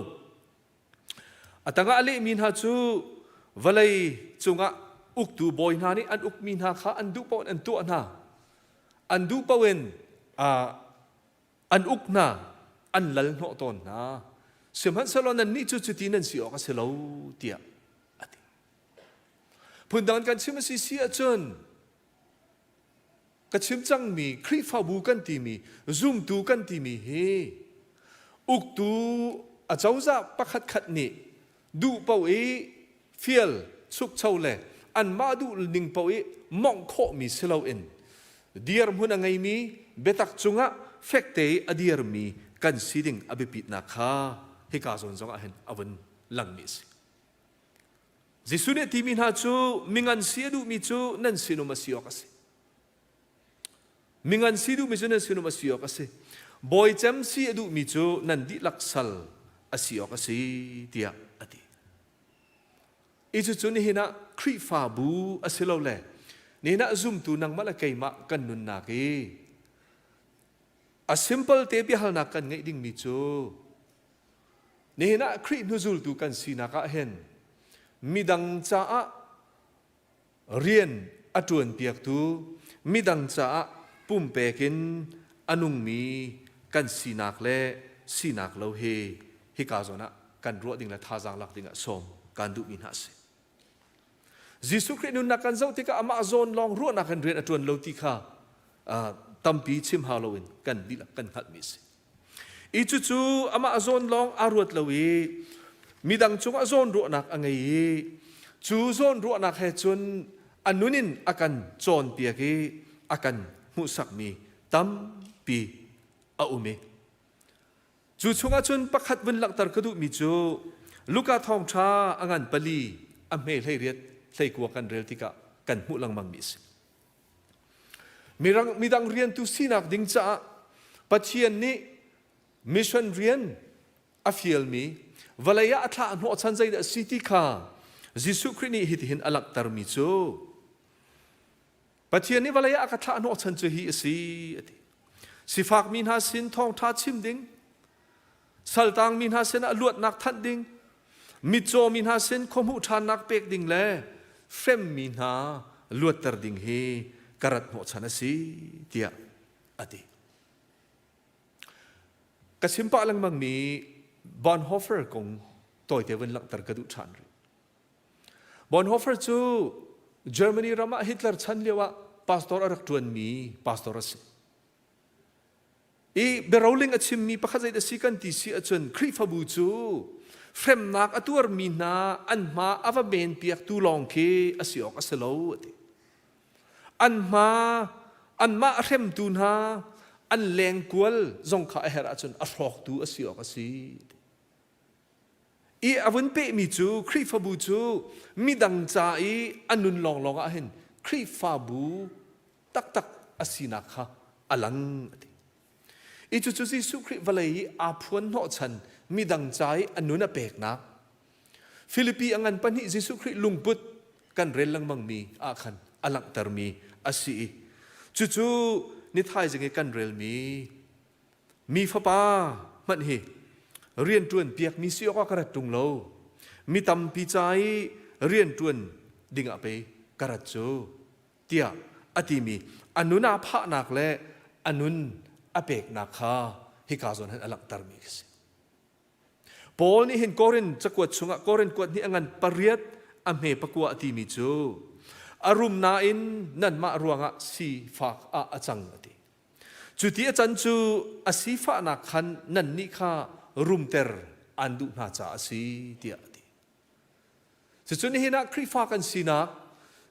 A tangah a lehmi hna cu vawlei cungah uktu bawi hna nih an ukmi hna kha an duh paoh in an tuah hna. An duh paoh in an uk hna, an lal hnawh tawn hna. Sihmanhsehlaw nannih cu cuti nan si awk a si lo tiah a ti. Phundang kan chim a si si ahcun Ka chim cangmi Khrihfabu kan timi, zumtu kan timi hi uktu acozah pakhatkhat nih duh paoh i fial chukcho le anmah duh ning paoh i mongh khawhmi si loin dirhmun a ngeimi biatak cungah fekte i a dirmi kan si ding a biapitnak kha hika zawn zongah hin a vun langmi a si. Jesuh nih a timi hna cu mingan si a duhmi cu nan sinum a si awk a si. Mingan si duhmi cu nan sinum a si awk a si. Bawi cem si a duhmi cu nan dihlak sal a si awk a si tiah a ti. I cucu nihin ah Khrihfabu a si lo le nihin ah zumtu nangmah le keimah kan nunnak i a simple te biahalnak kan ngeih dingmi cu nihin ah Khrih hnuzultu kan sinak ah hin midang caah rian a ṭuanpiaktu midang caah pumpek in a nungmi kan sinak le sinak lo hi hika zawn ah kan ruah ding le thazaang lak ding ah sawm kan duhmi hna a si. Jesuh Khrih nunnak kan zoh tikah amah zawn lawng ruahnak in rian a ṭuan lo ti kha tampi chim hau loin kan dihlak kan hngalhmi a si. I cucu amah zawn lawng aa ruat lo i midang cungah zawn ruahnak a ngei i cu zawn ruahnak he cun a nun in a kan cawnpiak i a kan hmuhsakmi tampi a um i cu chungah cun pakhat vun langhter ka duhmi cu Luka thawngṭha a ngan pali a hme 18 hleikua kan rel tikah kan hmuh lengmangmi a si. Mirang, midang riantu sinak ding caah Pathian nih mission rian a fialmi vawlei ah a thlah hnawhchan zeidah a si ti kha Jesuh Khrih nih hitihin a langhtermi cu Pathian nih vawlei ah a ka thlah hnawhchan cu hi a si a ti. Sifakmi hna sin thawngṭha chim ding, saltangmi hna sinah luatnak thanh ding, mitcaw mi hna sin khuahmuh ṭhannak pek ding le hremmi hna luatter ding hi ka rat hnawhchan a si tiah a ti. Ka chim pah lengmangmi Bonhoeffer kong tawite vun langhter ka duh ṭhan rih. Bonhoeffer cu Germany ram ah Hitler chan lio ah pastor a rak ṭuanmi pastor a si. I biaroling a chimmi pakhat zei a si kan ti si ahcun Khrihfabu cu hremnak a tuarmi hna an hma a va men piaktu lawng khi a si awk a si lo a ti. An hma anmah a hremtu hna an lengkual zong kha a herh ahcun a hrawktu a si awk a si. I a vun pehmi cu Khrihfabu cu midang ca i a nun lawnglawng ah hin Khrihfabu taktak a sinak kha a lang a ti. I cucu Jesuh Khrih vawlei i aa phuan hnawhchan midang ca i a nun a peknak Filipi a ngan pahnih Jesuh Khrih lungput kan rel lengmangmi ah khan a langhtermi a si i cucu ni thaizing i kan relmi mi fapa hmanh hi rianṭuan piakmi si awkah ka rat ṭung lo mi tampi ca i rianṭuan dingah pei ka rat cu tiah a timi a nun aa phahnak le a nun a peknak kha hika zawn hin a langhtermi a si. Paul nih hin Korin cakuat chungah Korin kuat nih a ngan pariat a hme pakua a timi cu a rum nain nanmah ruangah sifak ah a cang a ti. Cu ti a can cu a sifahnak khan nannih kha rumter aan duh hna caah a si tiah a ti. Cucu nihin ah Khrihfa kan sinak,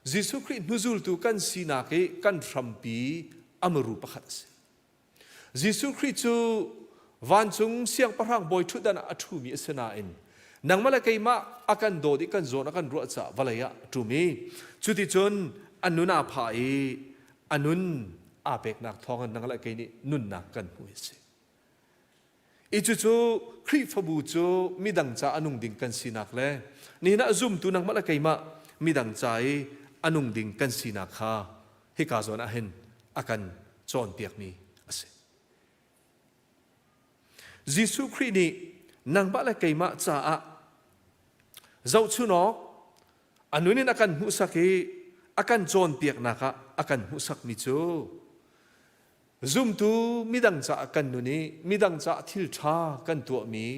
Jesuh Khrih hnuzultu kan sinak i kan hrampi a muru pakhat a si. Jesuh Khrih cu vancung siangpahrang bawi ṭhutdan ah a ṭhumi a si nain nangmah le keimah a kan dawt i kan zawn a kan ruah caah vawlei ah a ṭum i cuticun a nun aa phah i a nun aa peknak thawngin nang le kei nih nunnak kan hmu hi a si. I cucu Khrihfabu cu midang ca a nung ding kan sinak le nihin ah zumtu nangmah le keimah midang ca i a nung ding kan sinak kha hika zawn ah hin a kan cawnpiakmi a si. Jesuh Khrih nih nangmah le keimah caah zohchunawk a nun in a kan hmuhsak i a kan cawnpiaknak ah a kan hmuhsakmi cu Zumtu midang caah kan nun i midang caah thil ṭha kan tuahmi,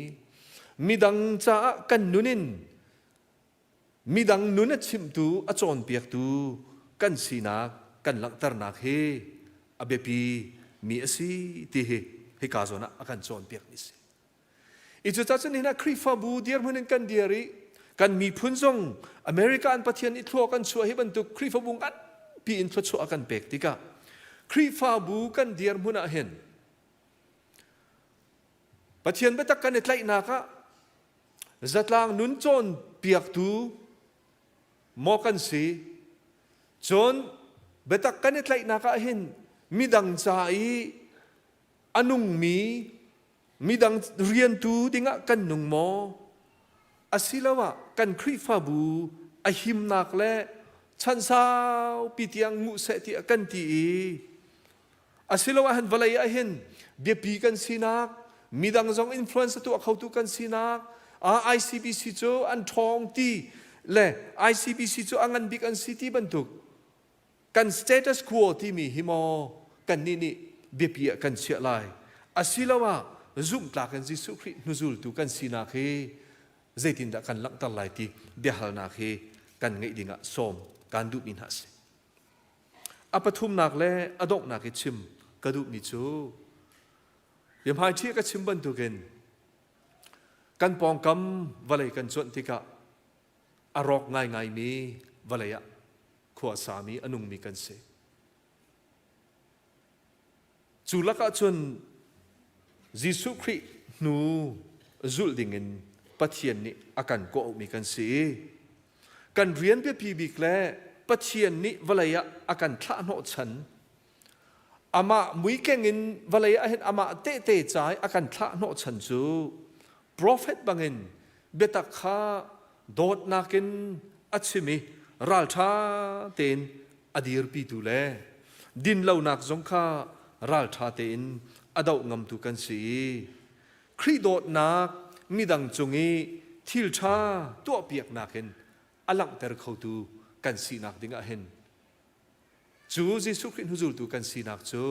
midang caah kan nun in midang nun a chimtu, a cawnpiaktu kan sinak kan langhternak hi a biapi mi a si ti hi hika zawn ah a kan cawnpiakmi a si. I cucaah cun nihin ah Khrihfabu dirhmun in kan dir i kan miphun zong America an Pathian i thlua kan chuah hi bantuk Khrihfabu nganpi in thluachuah a kan pek tikah Khrihfabu kan dirhmun ah hin Pathian biatak kan i tlaihnak ah zatlang nun cawnpiaktu maw kan si cun biatak kan i tlaihnak ah hin midang ca i. A nungmi midang riantu dingah kan nung maw? Asiloah kan Khrihfabu a himnak le chan saupi tiang nguh seh tiah kan ti i asiloah han vawlei ah hin biapi kan sinak midang zong influence tuah khotu kan sinak ICBC cu an ṭhawng ti le ICBC cu a ngan bik an si ti bantuk kan status quo timi hi maw kannih nih biapi ah kan chiah lai asiloah zumhtlak in Jesuh Khrih hnuzultu kan sinak hi zeitindah kan langhter lai ti biahalnak hi kan ngeih dingah sawm kan duhmi hna a si. A pathumnak le a donghnak i chim ka duhmi cu biahmaiṭhi ka chim bantukin kan pawngkam vawlei kan cuanh tikah a rawk ngaingaimi vawlei ah khua a sami a nungmi kan si. Cu lakah cun Jesuh Khrih hnu zulh dingin Pathian nih a kan kawhmi kan si i kan rian biapi bik le Pathian nih vawlei ah a kan thlah hnawhchan amah muikeng in vawlei ah hin amah tehte ca i a kan thlah hnawhchan cu profet bangin biatak kha dawtnak in a chim i ralṭha tein a dirpitu le dinlonak zong kha ralṭha tein a doh ngamtu kan si i Khrih dawtnak midang cung i thil ṭha tuahpiaknak in a langhter khotu kan sinak dingah hin cu Jesuh Khrih hnuzultu kan sinak cu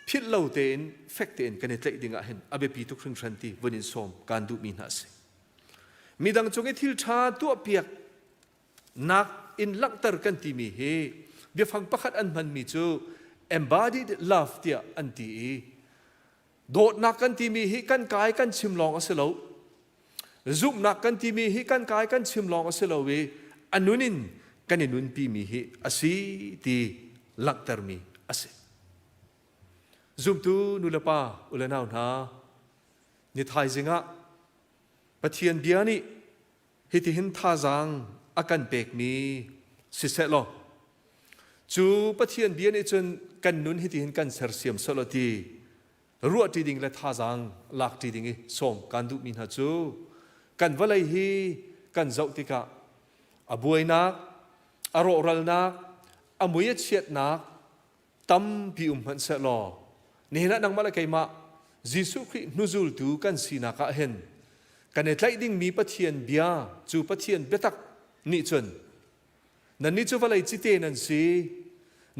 philh lo tein fek tein kan i tlaih dingah hin a biapi tuk hringhran ti vun in sawm kaan duhmi hna a si. Midang cung i thil ṭha tuahpiak nak in langhter kan timi hi biafang pakhat an hmanmi cu embodied love tiah an ti i dawtnak kan timi hi kan kai kan chim lawng a si lo zumhnak kan timi hi kan kai kan chim lawng a si lo i a nun in kan i nunpimi hi a si ti langhtermi a si zumtu nulepa ulenau hna ni thaizing ah Pathian bia nih hitihin thazaang a kan pekmi siseh law cu Pathian bia nih cun kan nun hitihin kan sersiam selaw ti ruahṭi ding le thazaang lakṭi ding i sawm kan duhmi hna cu kan vawlei hi kan zoh tikah a buainak a rawhralnak a mui a chiatnak tampi um hmanh seh law nihin ah nangmah le keimah Jesuh Khrih hnuzultu kan sinak ah hin kan i tlaih dingmi Pathian bia cu Pathian biatak nih cun nannih cu vawlei cite nan si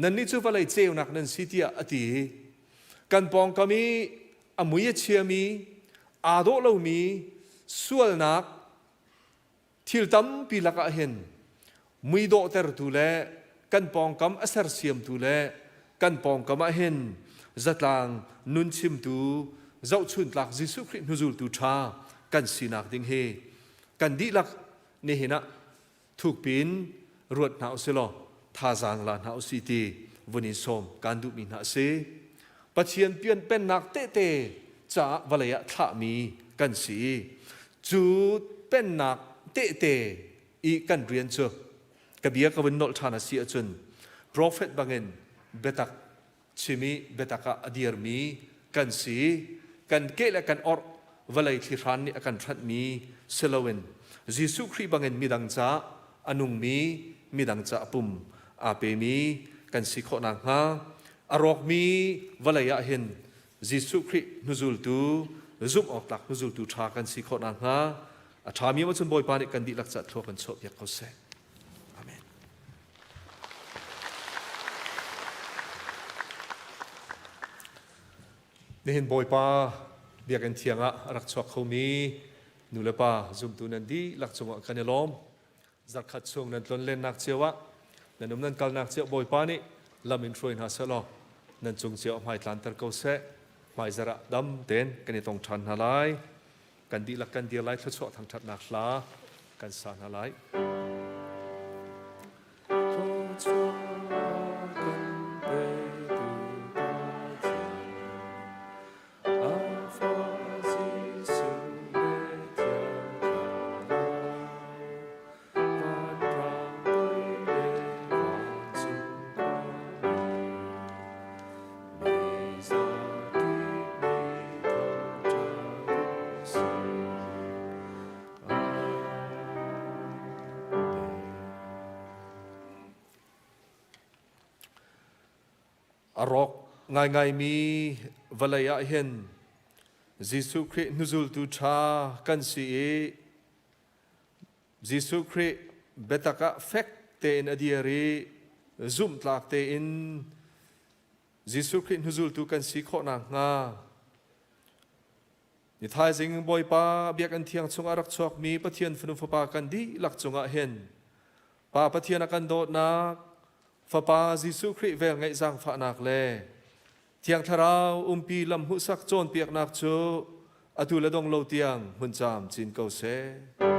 nannih cu vawlei ceunak nan si tiah a ti kan pawngkam i a mui a chiami aa dawh lomi sualnak Thil tampi lakah hin mui dawhtertu le kan pawngkam a sersiamtu le kan pawngkam ah hin zatlang nun chimtu zohchuntlak Jesuh Khrih hnuzultu ṭha kan sinak ding hi kan dihlak nihin ah thukpiin ruat hna usih law thazaang la hna usih ti vun in sawm kan duhmi hna a si. Pathian pennak tehte caah vawlei ah thlahmi kan si i cu pennak tehte i kan rian cu ka bia ka vun nolh ṭhan a si ahcun profet bangin biatak chim i biatak ah a dirmi kan si kan keh le kan orh vawlei thlihran nih a kan hranhmi si loin Jesuh Khrih bangin midang ca a nungmi midang ca pum aa pemi kan si khawh nakhnga a rawkmi vawlei ah hin Jesuh Khrih hnuzultu zumh awk tlak hnuzultu ṭha kan si khawh nakhnga a ṭhami ma cun Bawipa nih kan dihlak ca thlua kan chuahpiak ko seh. Amen. Nihin Bawipa biakinn thiang ah a rak chuak khomi nu le pa zumtu nan dihlak cungah kan i lawm. Zarkhat chung nan tlonlennak cio ah nan um nan kalnak cio Bawipa nih lam in hruai hna seh law nan cung cio hmai tlanter ko seh. Hmaizarh ah dam tein kan i tong ṭhan hna lai. Kan dihlak kan dir lai thluachuah thangṭhatnak hla kan sa hna lai. Thluachuah kan petu Pathian, Alpha Jesuh le Thiang Thlarau, vanrang toi le vancung khuami, mi zapi. A rawk ngaingaimi vawlei ah hin Jesuh Khrih hnuzultu ṭha kan si i Jesuh Khrih biatak ah fek tein a dir i zumhtlak tein Jesuh Khrih hnuzultu kan si khawh nakhnga Ni thaizing Bawipa biakinn thiang chungah rak chuakmi Pathian fanu fapa kan dihlak cungah hin Pa Pathian a kan dawtnak, Fapa Jesuh Khrih velngeih zaangfahnak le Thiang Thlarau umpi lam hmuhsak cawnpiaknak cu atu le dong lo tiang hmun caam cin ko seh.